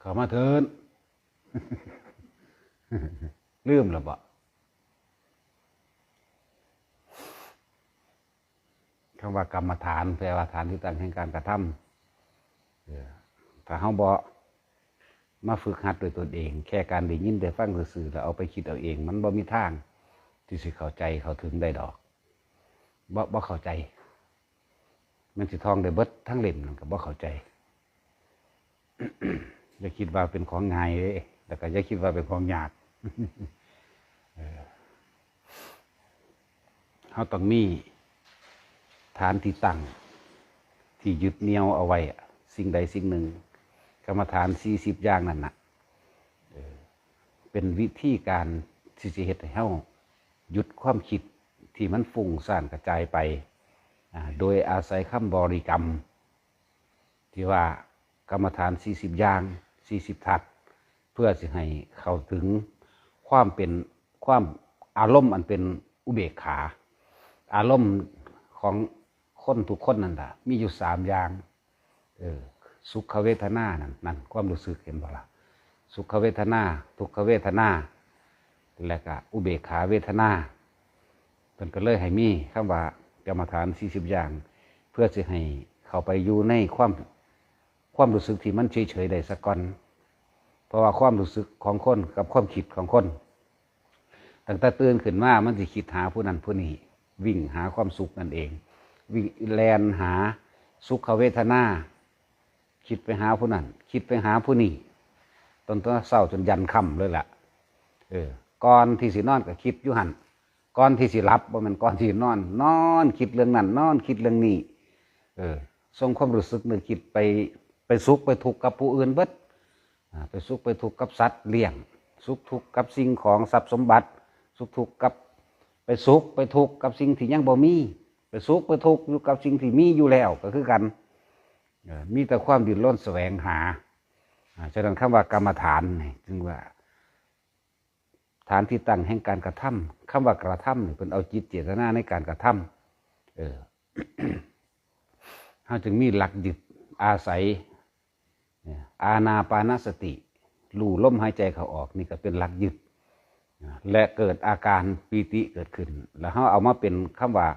ເຂົ້າມາເທີ້ນ ລືມແລ້ວບໍ? ຄຳວ່າກຳມະຖານ ແປວ່າຖານທີ່ຕັ້ງແຫ່ງການກະທຳ. ເອີ ຖ້າເຮົາບໍ່ມາຝຶກຫັດດ້ວຍຕົນເອງ, ແຄ່ການໄດ້ຍິນໄດ້ຟັງຊື່ໆ ແລ້ວເອົາໄປຄິດເອົາເອງ, ມັນບໍ່ມີທາງທີ່ຊິເຂົ້າໃຈເຂົ້າເຖິງໄດ້ດອກ. ບໍ່ ບໍ່ເຂົ້າໃຈ. ມັນຊິທ່ອງໄດ້ເບິດທັງເຫຼັ້ມນັ້ນກໍບໍ່ເຂົ້າໃຈ. ຢ່າຄິດວ່າເປັນຂອງງ່າຍເດ້ ແລ້ວກໍຢ່າຄິດວ່າເປັນຂອງຍາກ. ເອີ ເຮົາຕ້ອງມີຖານທີ່ຕັ້ງທີ່ຍຶດໜ່ຽວເອົາໄວ້ ສິ່ງໃດສິ່ງໜຶ່ງ. ກຳມະຖານສີ່ສິບຢ່າງນັ້ນນະ ເອີ ເປັນວິທີການທີ່ຊິເຮັດໃຫ້ເຮົາຢຸດຄວາມຄິດທີ່ມັນຟຸ້ງສ້ານກະຈາຍໄປ ອາ ໂດຍອາໄສຄຳບໍລິກຳ ທີ່ວ່າກຳມະຖານສີ່ສິບຢ່າງ ສີ່ສິບທັດ ເພື່ອຊິໃຫ້ເຂົ້າເຖິງຄວາມເປັນ ຄວາມ ອາລົມອັນເປັນອຸເບກຂາ. ອາລົມຂອງຄົນທຸກຄົນນັ້ນລະ ມີຢູ່ສາມຢ່າງ. ເອີ ສຸຂະເວທະນານັ້ນ ນັ້ນ ຄວາມຮູ້ສຶກ ເຫັນບໍ່ລະ? ສຸຂະເວທະນາ ທຸກຂະເວທະນາ ແລະກະອຸເບກຂາເວທະນາ. ເພິ່ນກໍເລີຍໃຫ້ມີຄຳວ່າກຳມະຖານສີ່ສິບຢ່າງ ເພື່ອຊິໃຫ້ເຂົ້າໄປຢູ່ໃນຄວາມ ຄວາມຮູ້ສຶກທີ່ມັນເສີຍໆໄດ້ສາກ່ອນ. ເພາະວ່າຄວາມຮູ້ສຶກຂອງຄົນກັບຄວາມຄິດຂອງຄົນ ຕັ້ງແຕ່ຕື່ນຂຶ້ນມາ ມັນຊິຄິດຫາຜູ້ນັ້ນຜູ້ນີ້ ວິ່ງຫາຄວາມສຸກນັ້ນເອງ ວິ່ງແລ່ນຫາສຸຂະເວທະນາ ຄິດໄປຫາຜູ້ນັ້ນ ຄິດໄປຫາຜູ້ນີ້ ຕັ້ງແຕ່ເຊົ້າຈົນຢັນຄ່ຳເລີຍລະ. ເອີ ກ່ອນທີ່ຊິນອນກໍຄິດຢູ່ຫັ້ນ ກ່ອນທີ່ຊິຫຼັບ ບໍ່ແມ່ນກ່ອນທີ່ນອນ ນອນຄິດເລື່ອງນັ້ນ ນອນຄິດເລື່ອງນີ້. ເອີ ສົ່ງຄວາມຮູ້ສຶກນຶກຄິດໄປ ໄປສຸກໄປທຸກກັບຜູ້ອື່ນເບິດ. ອາ ໄປສຸກໄປທຸກກັບສັດລ້ຽງ ສຸກທຸກກັບສິ່ງຂອງຊັບສົມບັດ ສຸກທຸກກັບ ໄປສຸກໄປທຸກກັບສິ່ງທີ່ຍັງບໍ່ມີ ໄປສຸກໄປທຸກຢູ່ກັບສິ່ງທີ່ມີຢູ່ແລ້ວກໍຄືກັນ. ເອີ ມີແຕ່ຄວາມດີ້ນລົນສະແຫວງຫາ. ອາ ສະນັ້ນຄຳວ່າກຳມະຖານນີ້ ຈຶ່ງວ່າ ຖານທີ່ຕັ້ງແຫ່ງການກະທຳ. ຄຳວ່າກະທຳນີ້ ເພິ່ນເອົາຈິດເຈດຕະນາໃນການກະທຳ. ເອີ ເຮົາຈຶ່ງມີຫຼັກຍຶດອາໄສ ອານາປານະສະຕິ ຮູ້ລົມຫາຍໃຈເຂົ້າອອກ ນີ້ກໍເປັນຫຼັກຍຶດ ແລະ ເກີດອາການປີຕິເກີດຂຶ້ນ ແລ້ວເຮົາເອົາມາເປັນຄຳວ່າ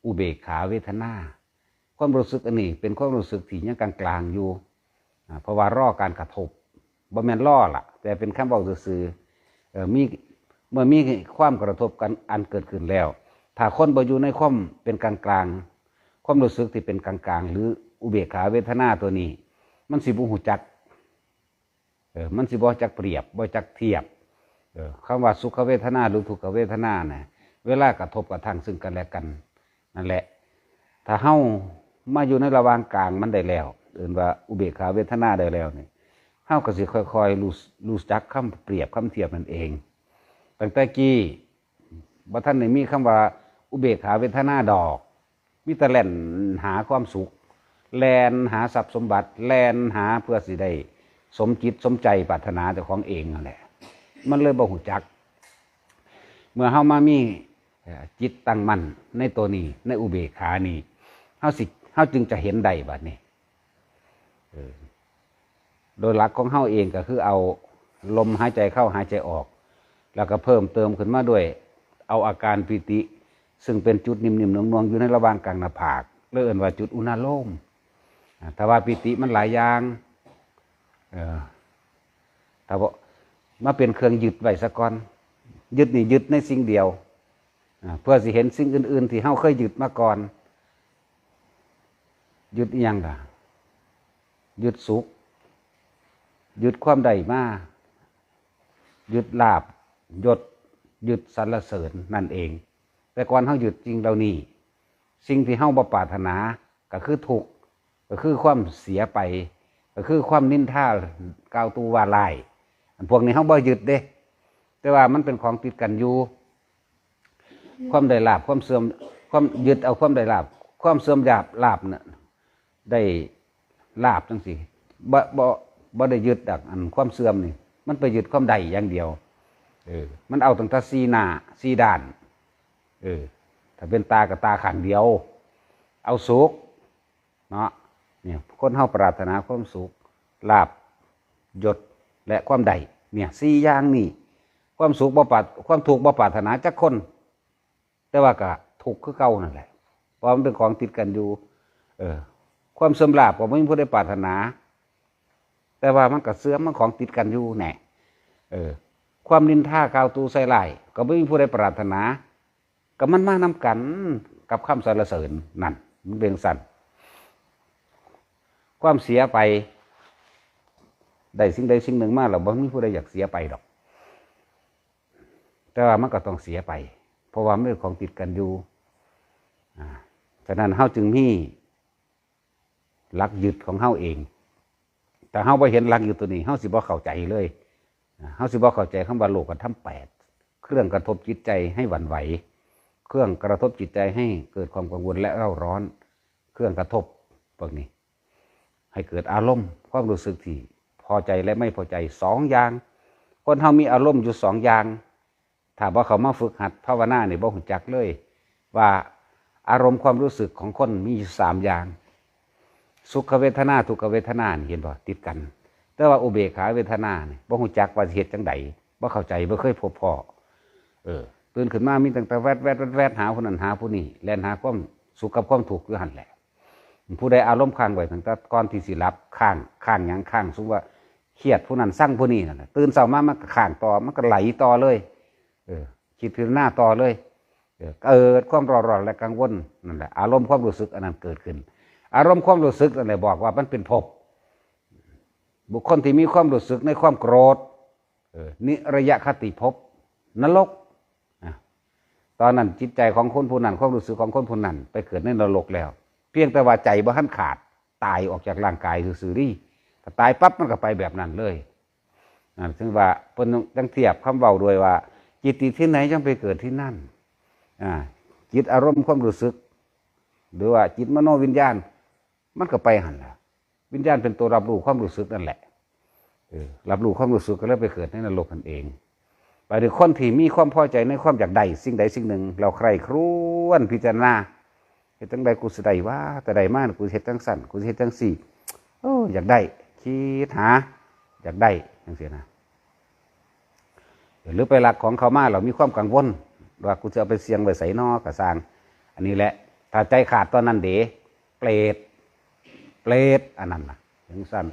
ອຸເບກຂາເວທະນາ. ຄວາມຮູ້ສຶກອັນນີ້ເປັນຄວາມຮູ້ສຶກທີ່ຍັງກາງໆຢູ່ ອາ ເພາະວ່າລໍການກະທົບ ບໍ່ແມ່ນລໍລະ ແຕ່ເປັນຄຳເວົ້າຊື່ໆ. ເອີ ມີ ເມື່ອມີຄວາມກະທົບກັນອັນເກີດຂຶ້ນແລ້ວ ຖ້າຄົນບໍ່ຢູ່ໃນຄວາມເປັນກາງໆ ຄວາມຮູ້ສຶກທີ່ເປັນກາງໆ ຫຼື ອຸເບກຂາເວທະນາຕົວນີ້ ມັນຊິບໍ່ຮູ້ຈັກ ເອີ ມັນຊິບໍ່ຈັກປຽບ ບໍ່ຈັກທຽບ. ເອີ ຄຳວ່າສຸຂະເວທະນາ ຫຼື ທຸກຂະເວທະນານະ ເວລາກະທົບກະທັ່ງຊຶ່ງກັນແລະກັນ ນັ້ນແຫຼະ ຖ້າເຮົາມາຢູ່ໃນລະຫວ່າງກາງມັນໄດ້ແລ້ວ ເອີ້ນວ່າອຸເບກຂາເວທະນາໄດ້ແລ້ວນີ້ ເຮົາກໍຊິຄ່ອຍໆ ຮູ້ ຮູ້ຈັກຄຳປຽບຄຳທຽບນັ້ນເອງ. ຕັ້ງແຕ່ກີ້ບໍ່ທັນໄດ້ມີຄຳວ່າອຸເບກຂາເວທະນາດອກ ມີແຕ່ແລ່ນຫາຄວາມສຸກ ແລ່ນຫາຊັບສົມບັດ ແລ່ນຫາເພື່ອຊິໄດ້ສົມຈິດສົມໃຈປາດຖະໜາເຈົ້າຂອງເອງນັ້ນແຫຼະ ມັນເລີຍບໍ່ຮູ້ຈັກ. ເມື່ອເຮົາມາມີ ເອີ ຈິດຕັ້ງໝັ້ນໃນໂຕນີ້ ໃນອຸເບກຂານີ້ ເຮົາຊິ ເຮົາຈຶ່ງຈະເຫັນໄດ້ບາດນີ້. ເອີ ໂດຍຫຼັກຂອງເຮົາເອງກໍຄືເອົາລົມຫາຍໃຈເຂົ້າຫາຍໃຈອອກ ແລ້ວກໍເພີ່ມເຕີມຂຶ້ນມາດ້ວຍເອົາອາການປີຕິ ຊຶ່ງເປັນຈຸດນິ່ມໆໜ່ວງໆຢູ່ໃນລະຫວ່າງກາງໜ້າຜາກ ຫຼືເອີ້ນວ່າຈຸດອຸນາໂລມ. ອາ ຖ້າວ່າປີຕິມັນຫຼາຍຢ່າງ ເອີ ຖ້າບໍ່ ມາເປັນເຄື່ອງຍຶດໄວ້ສາກ່ອນ ຍຶດນີ້ຍຶດໃນສິ່ງດຽວ ອາ ເພື່ອຊິເຫັນສິ່ງອື່ນໆທີ່ເຮົາເຄີຍຍຶດມາກ່ອນ. ຍຶດອີ່ຫຍັງລະ? ຍຶດສຸກ ຍຶດຄວາມໄດ້ມາ ຍຶດລາບຍົດ ຍຶດສັນລະເສີນນັ້ນເອງ. ແຕ່ກ່ອນເຮົາຍຶດສິ່ງເຫຼົ່ານີ້ ສິ່ງທີ່ເຮົາບໍ່ປາດຖະໜາກໍຄືທຸກ ກໍຄືຄວາມເສຍໄປ ກໍຄືຄວາມນິນທາກ່າວຕູວ່າຮ້າຍ ອັນພວກນີ້ເຮົາບໍ່ຍຶດເດ້ ແຕ່ວ່າມັນເປັນຂອງຕິດກັນຢູ່. ຄວາມໄດ້ລາບ ຄວາມເສື່ອມ ຄວາມ ຍຶດເອົາຄວາມໄດ້ລາບ ຄວາມເສື່ອມລາບ ລາບນະ ໄດ້ລາບຈັ່ງຊີ້ ບໍ່ ບໍ່ ບໍ່ໄດ້ຍຶດດອກ ອັນຄວາມເສື່ອມນີ້ ມັນໄປຍຶດຄວາມໄດ້ຢ່າງດຽວ. ເອີ ມັນເອົາຕັ້ງແຕ່ສີ່ໜ້າສີ່ດ້ານ. ເອີ ຖ້າເປັນຕາກໍຕາຂ້າງດຽວ ເອົາສຸກ ເນາະ. ນີ້ ຄົນເຮົາປາດຖະໜາຄວາມສຸກ ລາບ ຍົດ ແລະ ຄວາມໄດ້. ເນີ້ຍ ສີ່ຢ່າງນີ້ ຄວາມສຸກບໍ່ປາດ ຄວາມທຸກບໍ່ປາດຖະໜາຈັກຄົນ ແຕ່ວ່າກໍທຸກຄືເກົ່ານັ້ນແຫຼະ ເພາະວ່າມັນເປັນຂອງຕິດກັນຢູ່. ເອີ ຄວາມເສື່ອມລາບກໍບໍ່ມີຜູ້ໃດປາດຖະໜາ ແຕ່ວ່າມັນກໍເສື່ອມ ມັນຂອງຕິດກັນຢູ່ແນ່. ເອີ ຄວາມນິນທາກ່າວຕູໃສ່ຮ້າຍກໍບໍ່ມີຜູ້ໃດປາດຖະໜາ ກໍມັນມານຳກັນກັບຄຳສັນລະເສີນນັ້ນ ມັນເປັນຈັ່ງຊັ້ນ. ຄວາມເສຍໄປ ໄດ້ສິ່ງໃດສິ່ງໜຶ່ງມາແລ້ວ ບໍ່ມີຜູ້ໃດຢາກເສຍໄປດອກ ແຕ່ວ່າມັນກໍຕ້ອງເສຍໄປ ເພາະວ່າມັນເປັນຂອງຕິດກັນຢູ່. ອາ ສະນັ້ນເຮົາຈຶ່ງມີຫຼັກຍຶດຂອງເຮົາເອງ. ຖ້າເຮົາບໍ່ເຫັນຫຼັກຍຶດຕົວນີ້ ເຮົາຊິບໍ່ເຂົ້າໃຈເລີຍ. ອາ ເຮົາຊິບໍ່ເຂົ້າໃຈຄຳວ່າໂລກະທຳແປດ ເຄື່ອງກະທົບຈິດໃຈໃຫ້ຫວັ່ນໄຫວ, ເຄື່ອງກະທົບຈິດໃຈໃຫ້ເກີດຄວາມກັງວົນ ແລະ ເຣົາຮ້ອນ, ເຄື່ອງກະທົບພວກນີ້ ໃຫ້ເກີດອາລົມຄວາມຮູ້ສຶກທີ່ພໍໃຈ ແລະ ໄມ່ພໍໃຈສອງຢ່າງ. ຄົນເຮົາມີອາລົມຢູ່ສອງຢ່າງ. ຖ້າບໍ່ເຂົ້າມາຝຶກຫັດພາວະນານີ້ ບໍ່ຮູ້ຈັກເລີຍວ່າອາລົມຄວາມຮູ້ສຶກຂອງຄົນມີຢູ່ສາມຢ່າງ. ສຸຂະເວທະນາ ທຸກຂະເວທະນານີ້ ເຫັນບໍ່? ຕິດກັນ. ແຕ່ວ່າອຸເບກຂາເວທະນານີ້ ບໍ່ຮູ້ຈັກວ່າຊິເຮັດຈັ່ງໃດ, ບໍ່ເຂົ້າໃຈ, ບໍ່ເຄີຍພົບພໍ້. ເອີ ຕື່ນຂຶ້ນມາມີຕັ້ງແຕ່ແວັດໆໆ ຫາຜູ້ນັ້ນຫາຜູ້ນີ້, ແລ່ນຫາຄວາມສຸກກັບຄວາມທຸກຢູ່ຫັ້ນແຫຼະ. ຜູ້ໃດອາລົມຄ້າງໄວ້ຕັ້ງແຕ່ກ່ອນທີ່ຊິຫຼັບ, ຄ້າງ, ຄ້າງຫຍັງ? ຄ້າງ ສົມມຸດວ່າຄຽດຜູ້ນັ້ນຊັງຜູ້ນີ້ນັ້ນນະ, ຕື່ນເຊົ້າມາມັນກໍຄ້າງຕໍ່, ມັນກໍໄຫຼຕໍ່ເລີຍ. ເອີ ຄິດພິຈາລະນາຕໍ່ເລີຍ. ເອີ ເກີດຄວາມເຣົາຮ້ອນ ແລະ ກັງວົນ. ນັ້ນແຫຼະ ອາລົມຄວາມຮູ້ສຶກອັນນັ້ນເກີດຂຶ້ນ. ອາລົມຄວາມຮູ້ສຶກນັ້ນແຫຼະບອກວ່າມັນເປັນພົບ. ບຸກຄົນທີ່ມີຄວາມຮູ້ສຶກໃນຄວາມໂກຣດ, ເອີ ນິລະຍະຄະຕິພົບ, ນະລົກ. ອາ ຕອນນັ້ນຈິດໃຈຂອງຄົນຜູ້ນັ້ນ, ຄວາມຮູ້ສຶກຂອງຄົນຜູ້ນັ້ນໄປເກີດໃນນະລົກແລ້ວ, ພຽງແຕ່ວ່າໃຈບໍ່ທັນຂາດ, ຕາຍອອກຈາກຮ່າງກາຍຊື່ໆນີ້. ຖ້າຕາຍປັບມັນກໍໄປແບບນັ້ນເລີຍ. ນັ້ນເຖິງວ່າເພິ່ນຈັ່ງທຽບຄຳເວົ້າດ້ວຍວ່າ ຈິດຕິດທີ່ໃດ ຈັ່ງໄປເກີດທີ່ນັ້ນ. ອາ ຈິດອາລົມຄວາມຮູ້ສຶກ ຫຼືວ່າຈິດມະໂນວິນຍານ ມັນກໍໄປຫັ້ນລະ. ວິນຍານເປັນຕົວຮັບຮູ້ຄວາມຮູ້ສຶກນັ້ນແຫຼະ. ເອີ ຮັບຮູ້ຄວາມຮູ້ສຶກກໍເລີຍໄປເກີດໃນນະລົກຫັ້ນເອງ. ບາດນີ້ຄົນທີ່ມີຄວາມພໍໃຈໃນຄວາມຢາກໄດ້ສິ່ງໃດສິ່ງໜຶ່ງ ແລ້ວໃຄລວນພິຈາລະນາ, ເຮັດຈັ່ງໃດກູຊິໄດ້ວະ? ແຕ່ໄດ້ມາກູຊິເຮັດຈັ່ງຊັ້ນ, ກູຊິເຮັດຈັ່ງຊີ້. ໂອ້ ຢາກໄດ້, ຄິດຫາ, ຢາກໄດ້ ຈັ່ງຊີ້ນະ. ຫຼືໄປລັກຂອງເຂົາມາແລ້ວມີຄວາມກັງວົນວ່າ ກູຈະເອົາໄປສ່ຽງໄວ້ໃສນໍ ກະຊ່າງ. ອັນນີ້ແຫຼະ ຖ້າໃຈຂາດຕອນນັ້ນເດ ເປຣດ ເປຣດ ອັນນັ້ນນະ ຈັ່ງຊັ້ນ.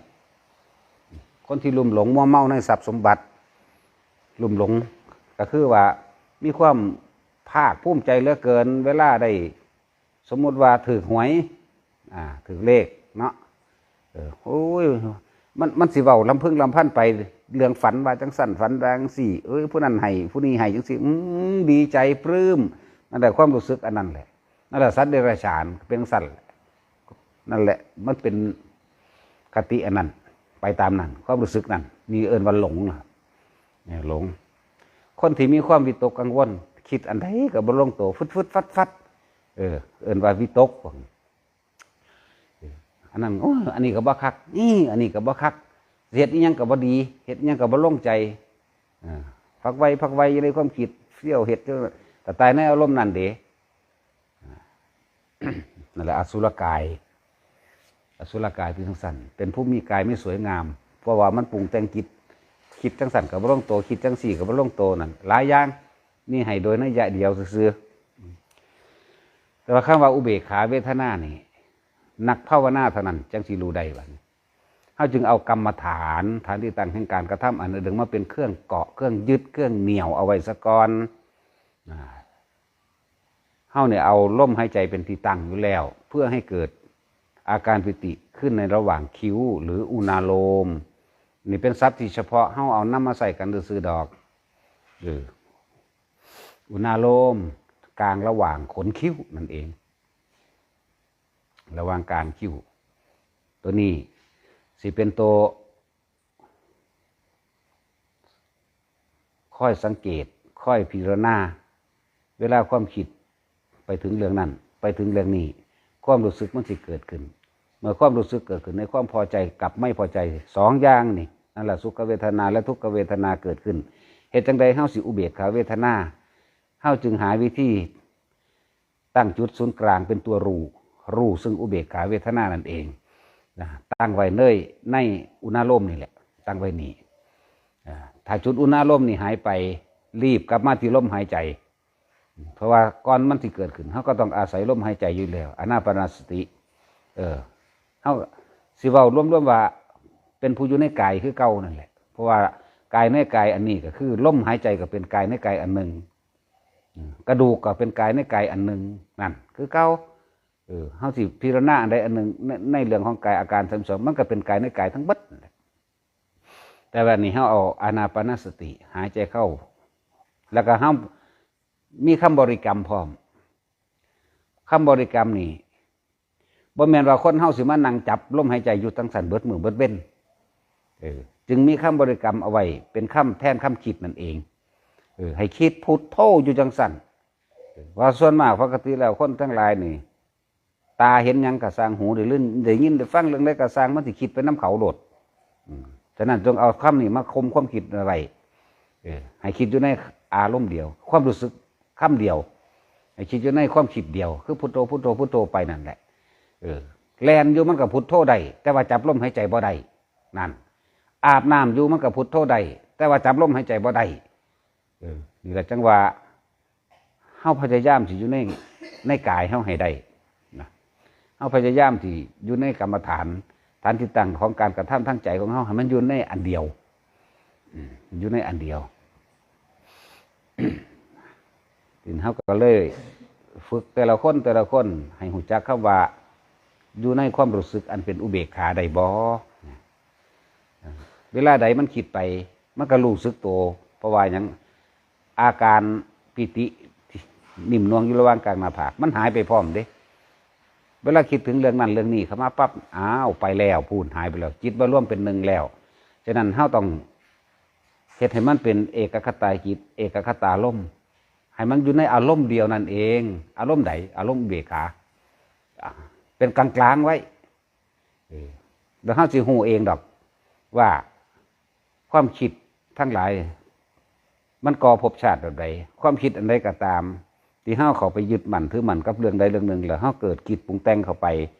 ຄົນທີ່ລຸ່ມຫຼົງມົວເມົາໃນຊັບສົມບັດ, ລຸ່ມຫຼົງ ກໍຄືວ່າມີຄວາມພາກພູມໃຈເຫຼືອເກີນ ເວລາໄດ້ ສົມມຸດວ່າຖືກຫວຍ ອາ ຖືກເລກເນາະ, ເອີ ໂອ້ຍ ມັນ ມັນຊິເວົ້າລຳເພິງລຳພັນໄປເລື່ອງຝັນວ່າຈັ່ງຊັ້ນ ຝັນວ່າຈັ່ງຊີ້, ເອີຍ ຜູ້ນັ້ນໃຫ້ ຜູ້ນີ້ໃຫ້ ຈັ່ງຊີ້. ອືມ ດີໃຈປຶ້ມ. ນັ້ນແຫຼະ ຄວາມຮູ້ສຶກອັນນັ້ນແຫຼະ. ນັ້ນແຫຼະ ສັດເດຍລະສານເປັນຈັ່ງຊັ້ນແຫຼະ. ນັ້ນແຫຼະ ມັນເປັນຄະຕິອັນນັ້ນ ໄປຕາມນັ້ນ ຄວາມຮູ້ສຶກນັ້ນ. ນີ້ເອີ້ນວ່າຫຼົງນະ ເອີ ຫຼົງ. ຄົນທີ່ມີຄວາມວິຕົກກັງວົນ ຄິດອັນໃດກໍບໍ່ລົງໂຕ ຟຶດໆ ຟັດໆ ເອີ ເອີ້ນວ່າວິຕົກ. ເອີ ອັນນັ້ນ ໂອ້ຍ ອັນນີ້ກໍບໍ່ຄັກ, ນີ້ ອັນນີ້ກໍບໍ່ຄັກ, ເຮັດອີ່ຫຍັງກໍບໍ່ດີ, ເຮັດອີ່ຫຍັງກໍບໍ່ລົງໃຈ. ເອີ ພັກໄວ ພັກໄວຢູ່ໃນຄວາມຄິດ, ຟຽວເຮັດ, ແຕ່ຕາຍໃນອາລົມນັ້ນເດ. ນັ້ນແຫຼະ ອະສຸລະກາຍ. ອະສຸລະກາຍເປັນຈັ່ງຊັ້ນ, ເປັນພູມີກາຍໄມ່ສວຍງາມ, ເພາະວ່າມັນປຸງແຕ່ງຈິດ, ຄິດຈັ່ງຊັ້ນກໍບໍ່ລົງໂຕ, ຄິດຈັ່ງຊີ້ກໍບໍ່ລົງໂຕ. ນັ້ນຫຼາຍຢ່າງ, ນີ້ໃຫ້ໂດຍໄນຍະດຽວຊື່ໆ. ແຕ່ວ່າຄຳວ່າອຸເບກຂາເວທະນານີ້ ນັກພາວະນາເທົ່ານັ້ນຈັ່ງຊິຮູ້ໄດ້. ບັດນີ້ເຮົາຈຶ່ງເອົາກຳມະຖານ, ຖານທີ່ຕັ້ງແຫ່ງການກະທຳອັນໜຶ່ງ ມາເປັນເຄື່ອງເກາະ, ເຄື່ອງຍຶດ, ເຄື່ອງໜ່ຽວເອົາໄວ້ສາກ່ອນ. ອາ ເຮົານີ້ເອົາລົມຫາຍໃຈເປັນທີ່ຕັ້ງຢູ່ແລ້ວ ເພື່ອໃຫ້ເກີດອາການປີຕິຂຶ້ນໃນລະຫວ່າງຄິ້ວ ຫຼື ອຸນາໂລມ. ນີ້ເປັນສັບທີ່ສະເພາະ ເຮົາເອົານຳມາໃຊ້ກັນຊື່ໆດອກ. ເອີ ອຸນາໂລມກາງລະຫວ່າງຂົນຄິ້ວນັ້ນເອງ, ລະຫວ່າງກາງຄິ້ວ. ໂຕນີ້ຊິເປັນໂຕ ຄອຍສັງເກດ, ຄອຍພິຈາລະນາ. ເວລາຄວາມຄິດໄປເຖິງເລື່ອງນັ້ນ, ໄປເຖິງເລື່ອງນີ້, ຄວາມຮູ້ສຶກມັນຊິເກີດຂຶ້ນ. ເມື່ອຄວາມຮູ້ສຶກເກີດຂຶ້ນໃນຄວາມພໍໃຈກັບໄມ່ພໍໃຈສອງຢ່າງນີ້, ນັ້ນລະ ສຸຂະເວທະນາ ແລະ ທຸກຂະເວທະນາເກີດຂຶ້ນ. ເຮັດຈັ່ງໃດເຮົາຊິອຸເບກຂາເວທະນາ? ເຮົາຈຶ່ງຫາວິທີ ຕັ້ງຈຸດສູນກາງເປັນຕົວຮູ້, ຮູ້ຊຶ່ງອຸເບກຂາເວທະນານັ້ນເອງນະ, ຕັ້ງໄວ້ເລີຍໃນອຸນາໂລມນີ້ແຫຼະ. ງໄວ້ນີ້. ເອີ ຖ້າຈຸດອຸນາລົມນີ້ຫາຍໄປ ລີບກັບມາທີ່ລົມຫາຍໃຈ ເພາະວ່າກ່ອນມັນຊິເກີດຂຶ້ນ ເຮົາກໍຕ້ອງອາໄສລົມຫາຍໃຈຢູ່ແລ້ວ ອານາປານະສະຕິ. ເອີ ເຮົາຊິເວົ້າລວມໆວ່າ ເປັນຜູ້ຢູ່ໃນກາຍຄືເກົ່ານັ້ນແຫຼະ ເພາະວ່າກາຍໃນກາຍອັນນີ້ກໍຄືລົມຫາຍໃຈກໍເປັນກາຍໃນກາຍອັນໜຶ່ງ ກະດູກກໍເປັນກາຍໃນກາຍອັນໜຶ່ງນັ້ນຄືເກົ່າ. ເອີ ເຮົາຊິພິຈາລະນາອັນໃດອັນໜຶ່ງ ໃນ ໃນເລື່ອງຂອງກາຍອາການສາມສິບສອງ ມັນກໍເປັນກາຍໃນກາຍທັງເບິດນັ້ນແຫຼະ. ແຕ່ວ່ານີ້ເຮົາເອົາອານາປານະສະຕິຫາຍໃຈເຂົ້າ ແລ້ວກໍເຮົາມີຄຳບໍລິກຳພ້ອມ. ຄຳບໍລິກຳນີ້ ບໍ່ແມ່ນວ່າຄົນເຮົາຊິມານັ່ງຈັບລົມຫາຍໃຈຢູ່ຈັ່ງຊັ້ນເບິດມື້ເບິດເວັນ. ເອີ ຈຶ່ງມີຄຳບໍລິກຳເອົາໄວ້ເປັນຄຳແທນຄຳຄິດນັ້ນເອງ. ເອີ ໃຫ້ຄິດພຸດໂທຢູ່ຈັ່ງຊັ້ນ. ເອີ ເພາະສ່ວນມາກປົກກະຕິແລ້ວຄົນທັງຫຼາຍນີ້ ຕາເຫັນຫຍັງກໍຊ່າງ ຫູໄດ້ຍິນ ໄດ້ຍິນໄດ້ຟັງເລື່ອງໃດກໍຊ່າງ ມັນຊິຄິດໄປນຳເຂົາໂລດ. ອືມ ສະນັ້ນຈົ່ງເອົາຄຳນີ້ມາຄຸມຄວາມຄິດໄວ້. ເອີ ໃຫ້ຄິດຢູ່ໃນອາລົມດຽວ ຄວາມຮູ້ສຶກຄຳດຽວ ໃຫ້ຄິດຢູ່ໃນຄວາມຄິດດຽວ ຄືພຸດໂທ ພຸດໂທ ພຸດໂທໄປນັ້ນແຫຼະ. ເອີ ແລ່ນຢູ່ມັນກໍພຸດໂທໄດ້ ແຕ່ວ່າຈັບລົມຫາຍໃຈບໍ່ໄດ້. ນັ້ນ ອາບນ້ຳຢູ່ມັນກໍພຸດໂທໄດ້ ແຕ່ວ່າຈັບລົມຫາຍໃຈບໍ່ໄດ້. ເອີ ນີ້ລະຈັ່ງວ່າ ເຮົາພະຍາຍາມທີ່ຢູ່ໃນ ໃນກາຍເຮົາໃຫ້ໄດ້ນະ ເຮົາພະຍາຍາມທີ່ຢູ່ໃນກຳມະຖານ ຖານທີ່ຕັ້ງຂອງການກະທຳທາງໃຈຂອງເຮົາ ໃຫ້ມັນຢູ່ໃນອັນດຽວ ອືມ ຢູ່ໃນອັນດຽວ. ເຮົາກໍເລີຍຝຶກແຕ່ລະຄົນ ແຕ່ລະຄົນໃຫ້ຮູ້ຈັກຄຳວ່າ ຢູ່ໃນຄວາມຮູ້ສຶກອັນເປັນອຸເບກຂາໄດ້ບໍ່? ເວລາໃດມັນຄິດໄປ ມັນກໍຮູ້ສຶກໂຕ ເພາະວ່າຫຍັງ? ອາການປີຕິ ທີ່ໜິ່ມໜ່ວງຢູ່ລະຫວ່າງກາງໜ້າຜາກ ມັນຫາຍໄປພ້ອມເດ້. ເວລາຄິດເຖິງເລື່ອງນັ້ນເລື່ອງນີ້ເຂົ້າມາປັບ ອ້າວ ໄປແລ້ວ ພຸ້ນ ຫາຍໄປແລ້ວ ຈິດມາລວມເປັນໜຶ່ງແລ້ວ. ສະນັ້ນເຮົາຕ້ອງເຮັດໃຫ້ມັນເປັນເອກະຄະຕາຈິດ ເອກະຄະຕາລົມ ໃຫ້ມັນຢູ່ໃນອາລົມດຽວນັ້ນເອງ. ອາລົມໃດ? ອາລົມອຸເບກຂາ ອາ ເປັນກາງໆໄວ້. ເອີ ແລ້ວເຮົາຊິຮູ້ເອງດອກວ່າ ຄວາມຄິດທັງຫຼາຍມັນກໍ່ພົບຊາດແບບໃດ. ຄວາມຄິດອັນໃດກໍຕາມ ທີ່ເຮົາເຂົ້າໄປຍຶດໝັ້ນຖືໝັ້ນກັບເລື່ອງໃດເລື່ອງໜຶ່ງ ແລ້ວເຮົາເກີດຄິດປຸງແຕ່ງເຂົ້າໄປ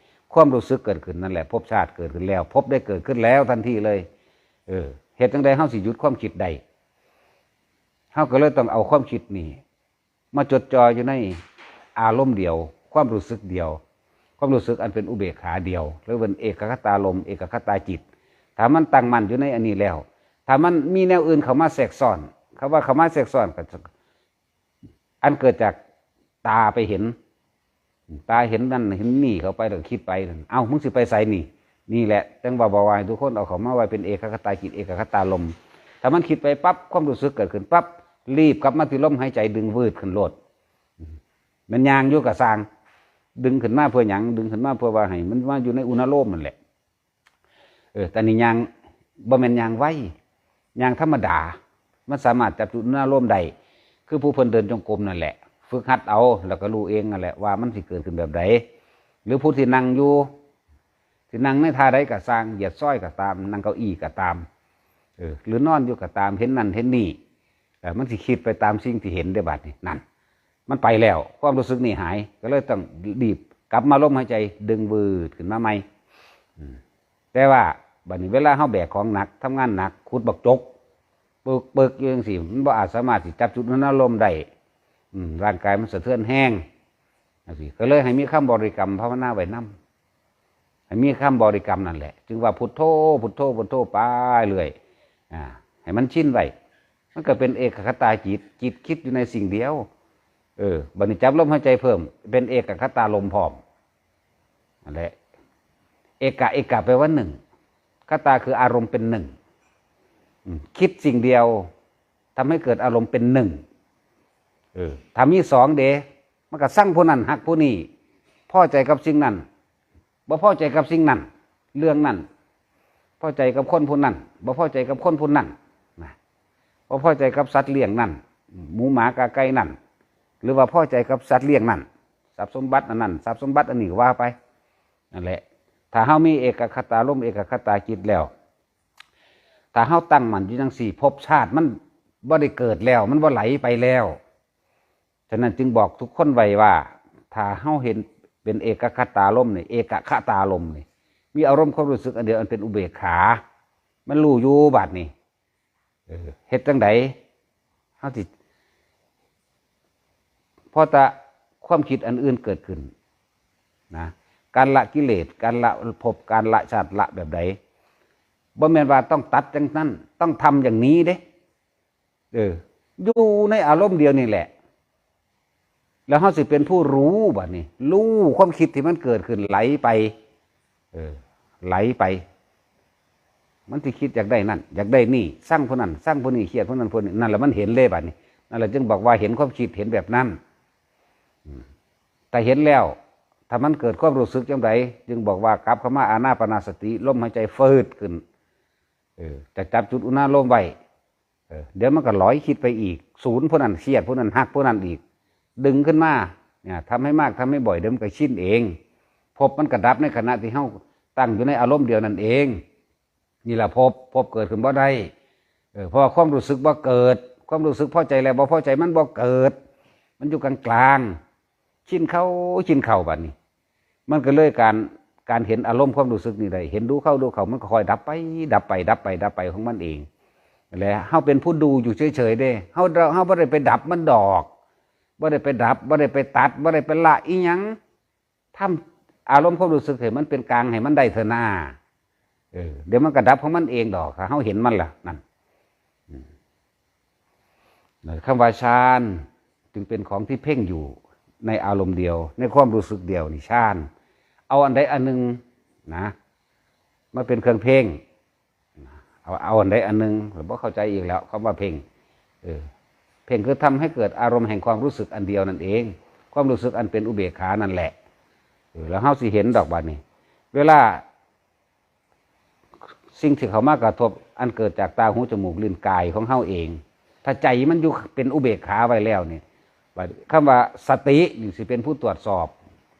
ຄວາມຮູ້ສຶກເກີດຂຶ້ນນັ້ນແຫຼະ ພົບຊາດເກີດຂຶ້ນແລ້ວ ພົບໄດ້ເກີດຂຶ້ນແລ້ວທັນທີເລີຍ. ເອີ ເຮັດຈັ່ງໃດເຮົາຊິຢຸດຄວາມຄິດໄດ້? ເຮົາກໍເລີຍຕ້ອງເອົາຄວາມຄິດນີ້ ມາຈົດຈ່ອຢູ່ໃນອາລົມດຽວ ຄວາມຮູ້ສຶກດຽວ ຄວາມຮູ້ສຶກອັນເປັນອຸເບກຂາດຽວ ຫຼືເປັນເອກະຄະຕາລົມ ເອກະຄະຕາຈິດ. ຖ້າມັນຕັ້ງໝັ້ນຢູ່ໃນອັນນີ້ແລ້ວ ຖ້າມັນມີແນວອື່ນເຂົ້າມາແຊກຊ້ອນ ຄຳວ່າເຂົ້າມາແຊກຊ້ອນກໍ ອັນເກີດຈາກຕາໄປເຫັນ ຕາເຫັນນັ້ນເຫັນນີ້ເຂົ້າໄປ ແລ້ວກໍຄິດໄປນັ້ນ ເອົ້າ ມຶງຊິໄປໃສນີ້? ນີ້ແຫຼະ ຈັ່ງວ່າບອກວ່າໃຫ້ທຸກຄົນເອົາເຂົ້າມາໄວ້ເປັນເອກະຄະຕາຈິດ ເອກະຄະຕາລົມ. ຖ້າມັນຄິດໄປປັບ ຄວາມຮູ້ສຶກເກີດຂຶ້ນປັບ ລີບກັບມາທີ່ລົມຫາຍໃຈ ດຶງວືດຂຶ້ນໂລດ. ແມ່ນຍ່າງຢູ່ກໍຊ່າງ ດຶງຂຶ້ນມາເພື່ອຫຍັງ? ດຶງຂຶ້ນມາເພື່ອວ່າໃຫ້ມັນມາຢູ່ໃນອຸນາໂລມນັ້ນແຫຼະ. ເອີ ແຕ່ນີ້ຍ່າງ ບໍ່ແມ່ນຍ່າງໄວ ຍ່າງທຳມະດາ ມັນສາມາດຈັບຈຸດອາລົມໄດ້ ຄືຜູ້ເພິ່ນເດີນຈົງກົມນັ້ນແຫຼະ ຝຶກຫັດເອົາ ແລ້ວກໍຮູ້ເອງນັ້ນແຫຼະວ່າມັນຊິເກີດຂຶ້ນແບບໃດ. ຫຼືຜູ້ທີ່ນັ່ງຢູ່ ຊິນັ່ງໃນທ່າໃດກໍຊ່າງ ຢຽດຊອຍກໍຕາມ ນັ່ງເກົ້າອີ້ກໍຕາມ ເອີ ຫຼືນອນຢູ່ກໍຕາມ ເຫັນນັ້ນເຫັນນີ້ ເອີ ມັນຊິຄິດໄປຕາມສິ່ງທີ່ເຫັນເດ້ ບາດນີ້ ນັ້ນ ມັນໄປແລ້ວ ຄວາມຮູ້ສຶກນີ້ຫາຍ ກໍເລີຍຕ້ອງລີບກັບມາລົມຫາຍໃຈ ດຶງວືດຂຶ້ນມາໃໝ່. ອືມ ແຕ່ວ່າບາດນີ້ເວລາເຮົາແບກຂອງໜັກ ທຳງານໜັກ ຂຸດບັກຈົກ ປຶກໆຢູ່ຈັ່ງຊີ້ ມັນບໍ່ອາດສາມາດຊິຈັບຈຸດອາລົມໄດ້. ອືມ ຮ່າງກາຍມັນສະເທືອນແຮງ ຈັ່ງຊີ້ ກໍເລີຍໃຫ້ມີຄຳບໍລິກຳພາວະນາໄວ້ນຳ ໃຫ້ມີຄຳບໍລິກຳນັ້ນແຫຼະ ຈຶ່ງວ່າ ພຸດໂທ ພຸດໂທ ພຸດໂທ ໄປເລື້ອຍ ອາ ໃຫ້ມັນຊິນໄວ້ ມັນກໍເປັນເອກະຄະຕາຈິດ ຈິດຄິດຢູ່ໃນສິ່ງດຽວ. ເອີ ບາດນີ້ຈັບລົມຫາຍໃຈເພີ່ມ ເປັນເອກະຄະຕາລົມພ້ອມ ນັ້ນແຫຼະ. ເອກະ ເອກະແປວ່າໜຶ່ງ ຄະຕາຄືອາລົມເປັນໜຶ່ງ ອືມ ຄິດສິ່ງດຽວ ທຳໃຫ້ເກີດອາລົມເປັນໜຶ່ງ. ເອີ ຖ້າມີສອງເດ ມັນກໍຊັງຜູ້ນັ້ນ ຮັກຜູ້ນີ້ ພໍໃຈກັບສິ່ງນັ້ນ ບໍ່ພໍໃຈກັບສິ່ງນັ້ນ ເລື່ອງນັ້ນ ພໍໃຈກັບຄົນຜູ້ນັ້ນ ບໍ່ພໍໃຈກັບຄົນຜູ້ນັ້ນນະ ບໍ່ພໍໃຈກັບສັດລ້ຽງນັ້ນ ໝູໝາກາໄກ່ນັ້ນ ຫຼືວ່າພໍໃຈກັບສັດລ້ຽງນັ້ນ ຊັບສົມບັດອັນນັ້ນ ຊັບສົມບັດອັນນີ້ ກໍວ່າໄປ ນັ້ນແຫຼະ. ຖ້າເຮົາມີເອກະຄະຕາລົມ ເອກະຄະຕາຈິດແລ້ວ ຖ້າເຮົາຕັ້ງໝັ້ນຢູ່ຈັ່ງຊີ້ ພົບຊາດມັນບໍ່ໄດ້ເກີດແລ້ວ ມັນບໍ່ໄຫຼໄປແລ້ວ. ສະນັ້ນຈຶ່ງບອກທຸກຄົນໄວ້ວ່າ ຖ້າເຮົາເຫັນເປັນເອກະຄະຕາລົມນີ້ ເອກະຄະຕາລົມນີ້ ມີອາລົມຄວາມຮູ້ສຶກອັນດຽວອັນເປັນອຸເບກຂາ ມັນຮູ້ຢູ່ບາດນີ້ ເອີ ເຮັດຈັ່ງໃດ ເຮົາຊິ ພໍແຕ່ຄວາມຄິດອັນອື່ນເກີດຂຶ້ນນະ ການລະກິເລດ ການລະພົບ ການລະຊາດ ລະແບບໃດ ບໍ່ແມ່ນວ່າຕ້ອງຕັດຈັ່ງນັ້ນ ຕ້ອງທຳຢ່າງນີ້ເດ້ ເອີ ຢູ່ໃນອາລົມດຽວນີ້ແຫຼະ ແລ້ວເຮົາຊິເປັນຜູ້ຮູ້ບາດນີ້ ຮູ້ຄວາມຄິດທີ່ມັນເກີດຂຶ້ນໄຫຼໄປ ເອີ ໄຫຼໄປ ມັນຊິຄິດຢາກໄດ້ນັ້ນ ຢາກໄດ້ນີ້ ຊັງຜູ້ນັ້ນ ຊັງຜູ້ນີ້ ຄຽດຜູ້ນັ້ນຜູ້ນີ້ ນັ້ນລະມັນເຫັນເດ້ບາດນີ້ ນັ້ນລະຈຶ່ງບອກວ່າເຫັນຄວາມຄິດ ເຫັນແບບນັ້ນ ອືມ ແຕ່ເຫັນແລ້ວ ຖ້າມັນເກີດຄວາມຮູ້ສຶກຈັ່ງໃດ ຈຶ່ງບອກວ່າກັບເຂົ້າມາອານາປານະສະຕິ ລົມຫາຍໃຈຟືດຂຶ້ນ ເອີ ຈະຈັບຈຸດອຸນາໂລມໄວ້ ເອີ ດຽວມັນກໍຫຼອຍຄິດໄປອີກ ສູນຜູ້ນັ້ນ ຄຽດຜູ້ນັ້ນ ຮັກຜູ້ນັ້ນອີກ ດຶງຂຶ້ນມາ ເນຍ ທຳໃຫ້ມາກ ທຳໃຫ້ບ່ອຍ ດຽວມັນກໍຊິນເອງ ພົບມັນກໍດັບໃນຂະນະທີ່ເຮົາຕັ້ງຢູ່ໃນອາລົມດຽວນັ້ນເອງ ນີ້ລະພົບ ພົບເກີດຂຶ້ນບໍ່ໄດ້ ເອີ ເພາະວ່າຄວາມຮູ້ສຶກບໍ່ເກີດ ຄວາມຮູ້ສຶກພໍໃຈແລ້ວບໍ່ພໍໃຈມັນບໍ່ເກີດ ມັນຢູ່ກາງໆ ຊິນເຂົ້າ ຊິນເຂົ້າບາດນີ້ ມັນກໍເລີຍການ ການເຫັນອາລົມຄວາມຮູ້ສຶກນີ້ໄດ້ ເຫັນດູເຂົ້າ ດູເຂົ້າ ມັນກໍຄ່ອຍດັບໄປ ດັບໄປ ດັບໄປ ດັບໄປຂອງມັນເອງ ແລະ ເຮົາເປັນຜູ້ດູຢູ່ເສີຍໆເດ້ ເຮົາ ເຮົາບໍ່ໄດ້ໄປດັບມັນດອກ ບໍ່ໄດ້ໄປດັບ ບໍ່ໄດ້ໄປຕັດ ບໍ່ໄດ້ໄປລະອີ່ຫຍັງ ທຳອາລົມຄວາມຮູ້ສຶກໃຫ້ມັນເປັນກາງໃຫ້ມັນໄດ້ເທື່ອໜ້າ ເອີ ດຽວມັນກໍດັບຂອງມັນເອງດອກ ຖ້າເຮົາເຫັນມັນລະ ນັ້ນ ອືມ ຄຳວ່າຊານຈຶ່ງເປັນຂອງທີ່ເພັ່ງຢູ່ໃນອາລົມດຽວ ໃນຄວາມຮູ້ສຶກດຽວນີ້ ຊານ ເອົາອັນໃດອັນໜຶ່ງນະ ມາເປັນເຄື່ອງເພັ່ງ ເອົາ ເອົາອັນໃດອັນໜຶ່ງ ແລ້ວບໍ່ເຂົ້າໃຈອີກແລ້ວ ຄຳວ່າເພັ່ງ ເອີ ເພັ່ງຄືທຳໃຫ້ເກີດອາລົມແຫ່ງຄວາມຮູ້ສຶກອັນດຽວນັ້ນເອງ ຄວາມຮູ້ສຶກອັນເປັນອຸເບກຂານັ້ນແຫຼະ ເອີ ແລ້ວເຮົາຊິເຫັນດອກບາດນີ້ ເວລາ ສິ່ງທີ່ເຂົ້າມາກະທົບ ອັນເກີດຈາກຕາ ຫູ ຈະມູກ ລີ້ນ ກາຍຂອງເຮົາເອງ ຖ້າໃຈມັນຢູ່ເປັນອຸເບກຂາໄວ້ແລ້ວນີ້ ບາດຄຳວ່າສະຕິນີ້ຊິເປັນຜູ້ຕວດສອບ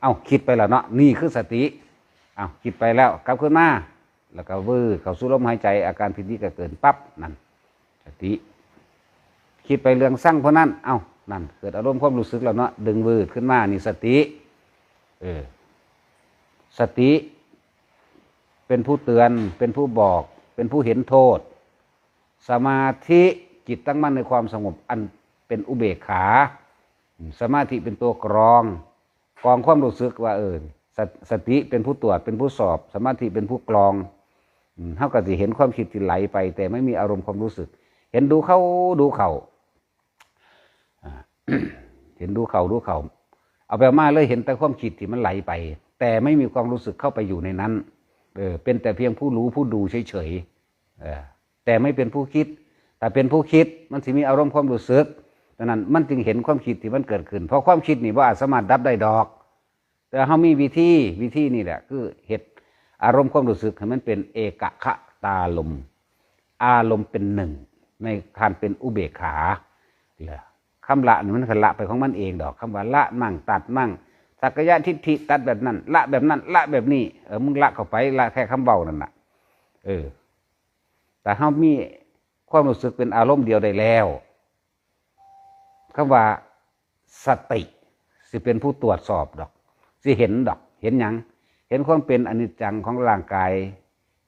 ເອົ້າ ຄິດໄປແລ້ວເນາະ ນີ້ຄືສະຕິ ເອົ້າ ຄິດໄປແລ້ວ ກັບຄືນມາ ແລ້ວກໍວືດເຂົ້າສູ່ລົມຫາຍໃຈ ອາການປີຕິກໍເກີດປັບ ນັ້ນ ສະຕິ ຄິດໄປເລື່ອງຊັງຜູ້ນັ້ນ ເອົ້າ ນັ້ນ ເກີດອາລົມຄວາມຮູ້ສຶກແລ້ວເນາະ ດຶງວືດຂຶ້ນມາ ນີ້ສະຕິ ເອີ ສະຕິ ເປັນຜູ້ເຕືອນ ເປັນຜູ້ບອກ ເປັນຜູ້ເຫັນໂທດ ສະມາທິ ຈິດຕັ້ງໝັ້ນໃນຄວາມສະຫງົບ ອັນເປັນອຸເບກຂາ ສະມາທິເປັນຕົວກຣອງ ກອງຄວາມຮູ້ສຶກວ່າ ເອີ ສະ ສະຕິເປັນຜູ້ຕວດ ເປັນຜູ້ສອບ ສະມາທິເປັນຜູ້ກລອງ ເຮົາກໍຊິເຫັນຄວາມຄິດທີ່ໄຫຼໄປ ແຕ່ໄມ່ມີອາລົມຄວາມຮູ້ສຶກ ເຫັນດູເຂົ້າ ດູເຂົ້າ ອາ ເຫັນດູເຂົ້າ ດູເຂົ້າ ເອົາໄປເອົາມາເລີຍເຫັນແຕ່ຄວາມຄິດທີ່ມັນໄຫຼໄປ ແຕ່ໄມ່ມີຄວາມຮູ້ສຶກເຂົ້າໄປຢູ່ໃນນັ້ນ ເອີ ເປັນແຕ່ພຽງຜູ້ຮູ້ຜູ້ດູເສີຍໆ ເອີ ແຕ່ໄມ່ເປັນຜູ້ຄິດ ຖ້າເປັນຜູ້ຄິດ ມັນຊິມີອາລົມຄວາມຮູ້ສຶກ ດັ່ງນັ້ນມັນຈຶ່ງເຫັນຄວາມຄິດທີ່ມັນເກີດຂຶ້ນ ເພາະຄວາມຄິດນີ້ບໍ່ອາດສາມາດດັບໄດ້ດອກ ແຕ່ເຮົາມີວິທີ ວິທີນີ້ແຫຼະ ຄືເຮັດອາລົມຄວາມຮູ້ສຶກໃຫ້ມັນເປັນເອກະຄະຕາລົມ ອາລົມເປັນໜຶ່ງ ໃນການເປັນອຸເບກຂາ ແລະ ຄຳລະນີ້ມັນກໍລະໄປຂອງມັນເອງດອກ ຄຳວ່າລະໝັ້ງ ຕັດໝັ້ງ ສັກກາຍະທິດຖິ ຕັດແບບນັ້ນ ລະແບບນັ້ນ ລະແບບນີ້ ເອີ ມຶງລະເຂົ້າໄປ ລະແຄ່ຄຳເວົ້ານັ້ນນະ ເອີ ແຕ່ເຮົາມີຄວາມຮູ້ສຶກເປັນອາລົມດຽວໄດ້ແລ້ວ ຄຳວ່າສະຕິຊິເປັນຜູ້ຕວດສອບດອກ ຊິເຫັນດອກ ເຫັນຫຍັງ? ເຫັນຄວາມເປັນອະນິດຈັງຂອງຮ່າງກາຍ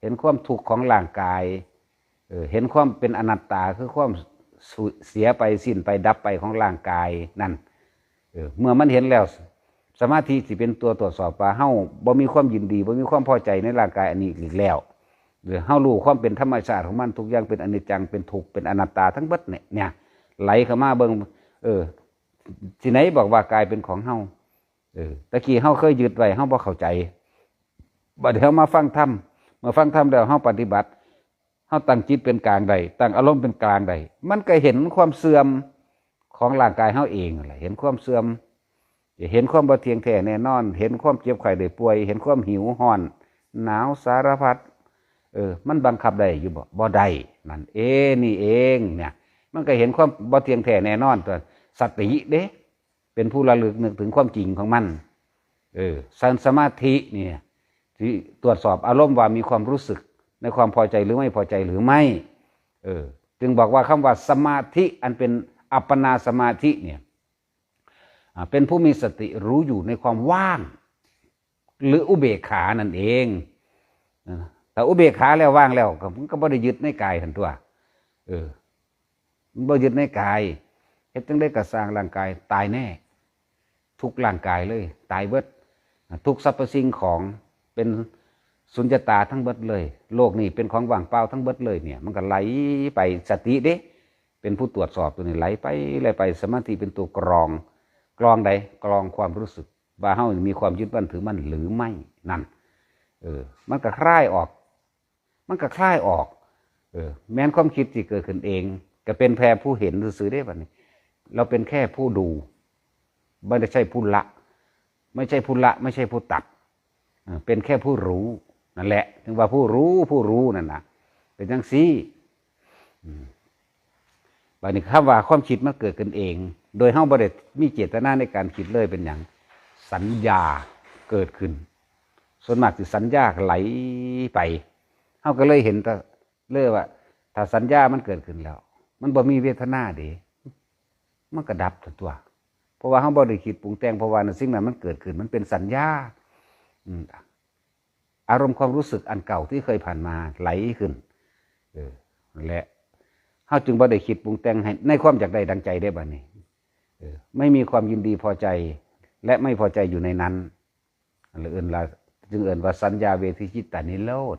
ເຫັນຄວາມທຸກຂອງຮ່າງກາຍ ເອີ ເຫັນຄວາມເປັນອະນັດຕາ ຄືຄວາມສູນ ເສຍໄປ ສິ້ນໄປ ດັບໄປຂອງຮ່າງກາຍນັ້ນ ເອີ ເມື່ອມັນເຫັນແລ້ວ ສະມາທິຊິເປັນຕົວຕວດສອບວ່າເຮົາບໍ່ມີຄວາມຍິນດີ ບໍ່ມີຄວາມພໍໃຈໃນຮ່າງກາຍອັນນີ້ອີກແລ້ວ ເອີ ເຮົາຮູ້ຄວາມເປັນທຳມະຊາດຂອງມັນ ທຸກຢ່າງເປັນອະນິດຈັງ ເປັນທຸກ ເປັນອະນັດຕາທັງເບິດນີ້ ເນຍ ໄຫຼເຂົ້າມາເບິ່ງ ເອີ ທີ່ໃດບອກວ່າກາຍເປັນຂອງເຮົາ ເອີ ຕະກີ້ເຮົາເຄີຍຍຶດໄວ້ ເຮົາບໍ່ເຂົ້າໃຈ ບັດນີ້ເຮົາມາຟັງທຳ ເມື່ອຟັງທຳແລ້ວເຮົາປະຕິບັດ ເຮົາຕັ້ງຈິດເປັນກາງໄດ້ ຕັ້ງອາລົມເປັນກາງໄດ້ ມັນກໍເຫັນຄວາມເສື່ອມຂອງຮ່າງກາຍເຮົາເອງນັ້ນແຫຼະ ເຫັນຄວາມເສື່ອມ ຈະເຫັນຄວາມບໍ່ທ່ຽງແທ້ແນ່ນອນ ເຫັນຄວາມເຈັບໄຂ້ໄດ້ປ່ວຍ ເຫັນຄວາມຫິວຮ້ອນໜາວສາລະພັດ ເອີ ມັນບັງຄັບໄດ້ຢູ່ບໍ່? ບໍ່ໄດ້ ນັ້ນເອ ນີ້ເອງ ເນຍ ມັນກໍເຫັນຄວາມບໍ່ທ່ຽງແທ້ແນ່ນອນ ຕົວະ ສະຕິເດ້ ເປັນຜູ້ລະລຶກນຶກເຖິງຄວາມຈິງຂອງມັນ ເອີ ສ່ວນສະມາທິນີ້ຊິຕວດສອບອາລົມວ່າມີຄວາມຮູ້ສຶກໃນຄວາມພໍໃຈຫຼືໄມ່ພໍໃຈຫຼືໄມ່ ເອີ ຈຶ່ງບອກວ່າຄຳວ່າສະມາທິ ອັນເປັນອັບປະນາສະມາທິນີ້ ອາ ເປັນຜູ້ມີສະຕິຮູ້ຢູ່ໃນຄວາມວ່າງ ຫຼືອຸເບກຂານັ້ນເອງ ເອີ ຖ້າອຸເບກຂາແລ້ວ ວາງແລ້ວ ກໍ ມັນກໍບໍ່ໄດ້ຍຶດໃນກາຍຫັ້ນຕົວະ. ເອີ ມັນບໍ່ຍຶດໃນກາຍ ເຮັດຈັ່ງໃດກໍຊ່າງ ຮ່າງກາຍຕາຍແນ່ ທຸກຮ່າງກາຍເລີຍ ຕາຍເບິດ ທຸກສັບພະສິ່ງຂອງເປັນສຸນຍະຕາທັງເບິດເລີຍ ໂລກນີ້ເປັນຂອງວ່າງເປົ່າທັງເບິດເລີຍ. ເນຍ ມັນກໍໄຫຼໄປ ສະຕິເດ້ ເປັນຜູ້ຕວດສອບຕົວນີ້ ໄຫຼໄປ ໄຫຼໄປ ສະມາທິເປັນຕົວກຣອງ. ກຣອງໃດ? ກຣອງຄວາມຮູ້ສຶກວ່າເຮົາມີຄວາມຍຶດໝັ້ນຖືໝັ້ນຫຼືໄມ່ ນັ້ນ. ເອີ ມັນກໍຄາຍອອກ ມັນກໍຄາຍອອກ. ເອີ ແມ່ນຄວາມຄິດທີ່ເກີດຂຶ້ນເອງ ກໍເປັນແຄ່ຜູ້ເຫັນຊື່ໆເດ້. ບັດນີ້ ເຮົາເປັນແຄ່ຜູ້ດູ ບໍ່ໄດ້ໃຊ້ຜູ້ລະ ໄມ່ໃຊ່ຜູ້ລະ ໄມ່ໃຊ່ຜູ້ຕັດ ເອີ ເປັນແຄ່ຜູ້ຮູ້ ນັ້ນແຫຼະ ເຖິງວ່າຜູ້ຮູ້ ຜູ້ຮູ້ນັ້ນນະ ເປັນຈັ່ງຊີ້. ອືມ ບັດນີ້ ຄຳວ່າຄວາມຄິດມັນເກີດຂຶ້ນເອງ ໂດຍເຮົາບໍ່ໄດ້ມີເຈດຕະນາໃນການຄິດເລີຍ ເປັນຫຍັງ? ສັນຍາເກີດຂຶ້ນ. ສ່ວນມາກຊິສັນຍາໄຫຼໄປ ເຮົາກໍເລີຍເຫັນແຕ່ ເລີຍວ່າ ຖ້າສັນຍາມັນເກີດຂຶ້ນແລ້ວ ມັນບໍ່ມີເວທະນາເດ້ ມັນກໍດັບທັນຕົວະ ເພາະວ່າເຮົາບໍ່ໄດ້ຄິດປຸງແຕ່ງ ເພາະວ່າສິ່ງນັ້ນມັນເກີດຂຶ້ນ ມັນເປັນສັນຍາ. ອືມ ອາລົມຄວາມຮູ້ສຶກອັນເກົ່າທີ່ເຄີຍຜ່ານມາໄຫຼຂຶ້ນ. ເອີ ນັ້ນແຫຼະ ເຮົາຈຶ່ງບໍ່ໄດ້ຄິດປຸງແຕ່ງໃຫ້ ໃນຄວາມຢາກໄດ້ດັ່ງໃຈເດ້. ບັດນີ້ ເອີ ໄມ່ມີຄວາມຍິນດີພໍໃຈ ແລະ ໄມ່ພໍໃຈຢູ່ໃນນັ້ນ ອັນເອີ້ນວ່າ ຈຶ່ງເອີ້ນວ່າສັນຍາເວທະຍິດຕານິໂຣດ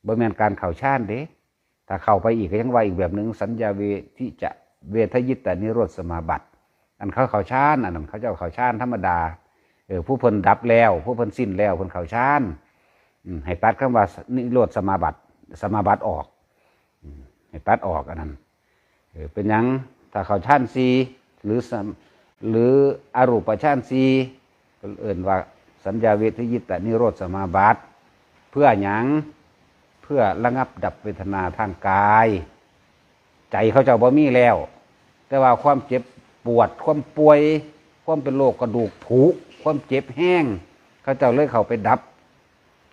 ບໍ່ແມ່ນການເຂົ້າฌານເດ້. ຖ້າເຂົ້າໄປອີກກໍຍັງວ່າອີກແບບໜຶ່ງ ສັນຍາເວທິຈະ ເວທະຍິດຕານິໂຣດສະມາບັດ. ອັນເຂົາເຂົ້າฌານ ອັນນັ້ນເຂົາເຈົ້າເຂົ້າฌານທຳມະດາ. ເອີ ຜູ້ເພິ່ນດັບແລ້ວ ຜູ້ເພິ່ນສິ້ນແລ້ວ ເພິ່ນເຂົ້າฌານ. ອືມ ໃຫ້ຕັດຄຳວ່ານິໂຣດສະມາບັດ ສະມາບັດອອກ. ອືມ ໃຫ້ຕັດອອກອັນນັ້ນ. ເອີ ເປັນຫຍັງ? ຖ້າເຂົ້າฌານສີ່ ຫຼື ສະ ຫຼື ອະຮູປະฌານສີ່ ເພິ່ນເອີ້ນວ່າສັນຍາເວທະຍິດຕະນິໂຣດສະມາບັດ. ເພື່ອຫຍັງ? ເພື່ອລະງັບດັບເວທະນາທາງກາຍ. ໃຈເຂົາເຈົ້າບໍ່ມີແລ້ວ ແຕ່ວ່າຄວາມເຈັບປວດ ຄວາມປ່ວຍ ຄວາມເປັນໂລກກະດູກຜຸ ຄວາມເຈັບແຮງ ເຂົາເຈົ້າເລີຍເຂົ້າໄປດັບ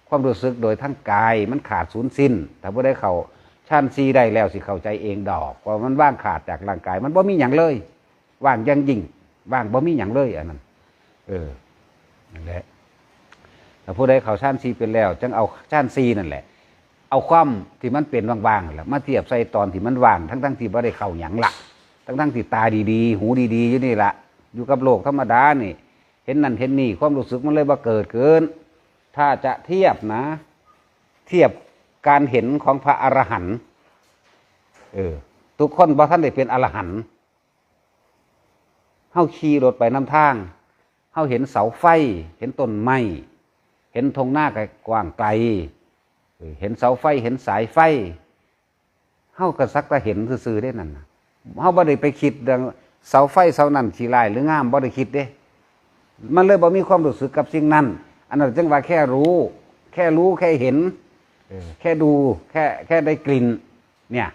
ຄວາມຮູ້ສຶກໂດຍທາງກາຍມັນຂາດສູນສິ້ນ. ຖ້າຜູ້ໃດເຂົ້າຊານສີ່ໄດ້ແລ້ວ ຊິເຂົ້າໃຈເອງດອກ ເພາະມັນວ່າງຂາດຈາກຮ່າງກາຍ ມັນບໍ່ມີຫຍັງເລີຍ ວ່າງຢ່າງຍິ່ງ ວ່າງບໍ່ມີຫຍັງເລີຍ ອັນນັ້ນ. ເອີ ນັ້ນແຫຼະ ຖ້າຜູ້ໃດເຂົ້າຊານສີ່ເປັນແລ້ວ ຈັ່ງເອົາຊານສີ່ນັ້ນແຫຼະ ເອົາຄວາມທີ່ມັນເປັນວ່າງໆນັ້ນແຫຼະ ມາທຽບໃສ່ຕອນທີ່ມັນວ່າງ ທັງໆທີ່ບໍ່ໄດ້ເຂົ້າຫຍັງລະ ທັງໆທີ່ຕາດີໆ ຫູດີໆ ຢູ່ນີ້ລະ ຢູ່ກັບໂລກທຳມະດານີ້ ເຫັນນັ້ນເຫັນນີ້ ຄວາມຮູ້ສຶກມັນເລີຍບໍ່ເກີດຂຶ້ນ. ຖ້າຈະທຽບນະ ທຽບການເຫັນຂອງພະອະລະຫັນ ເອີ ທຸກຄົນບໍ່ທັນໄດ້ເປັນອະລະຫັນ. ເຮົາຂີ່ລົດໄປນຳທາງ ເຮົາເຫັນເສົາໄຟ ເຫັນຕົ້ນໄມ້ ເຫັນທົ່ງນາກະກວ້າງໄກ ເອີ ເຫັນເສົາໄຟ ເຫັນສາຍໄຟ ເຮົາກໍສັກແຕ່ເຫັນຊື່ໆເດ້ນັ້ນນະ. ເຮົາບໍ່ໄດ້ໄປຄິດເລື່ອງເສົາໄຟເສົານັ້ນຂີ້ຮ້າຍຫຼືງາມ ບໍ່ໄດ້ຄິດເດ້. ມັນເລີຍບໍ່ມີຄວາມຮູ້ສຶກກັບສິ່ງນັ້ນ. ອັນນັ້ນຈຶ່ງວ່າແຄ່ຮູ້ ແຄ່ຮູ້ ແຄ່ເຫັນ ເອີ ແຄ່ດູ ແຄ່ ແຄ່ໄດ້ກິ່ນ ເນຍ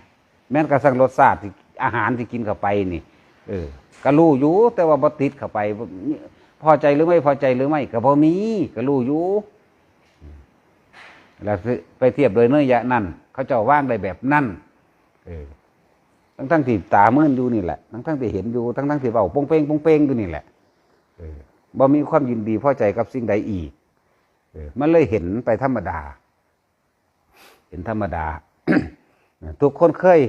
ແມ່ນກະສັ່ງລົດຊາດທີ່ ອາຫານທີ່ກິນເຂົ້າໄປນີ້ ເອີ ກະຮູ້ຢູ່ ແຕ່ວ່າບໍ່ຕິດເຂົ້າໄປ ພໍໃຈຫຼືໄມ່ພໍໃຈຫຼືໄມ່ກະບໍ່ມີ ກະຮູ້ຢູ່. ແລ້ວໄປທຽບໂດຍເນີຍະນັ້ນ ເຂົາເຈົ້າວາງໄດ້ແບບນັ້ນ ເອີ ທັງໆທີ່ຕາມື່ນຢູ່ນີ້ແຫຼະ ທັງໆທີ່ເຫັນຢູ່ ທັງໆທີ່ເວົ້າໂປ່ງເປັງໂປ່ງເປັງຢູ່ນີ້ແຫຼະ ເອີ ບໍ່ມີຄວາມຍິນດີພໍໃຈກັບສິ່ງໃດອີກ ເອີ ມັນເລີຍເຫັນໄປທຳມະດາ ເຫັນທຳມະດາ. ທຸກຄົນເຄີຍ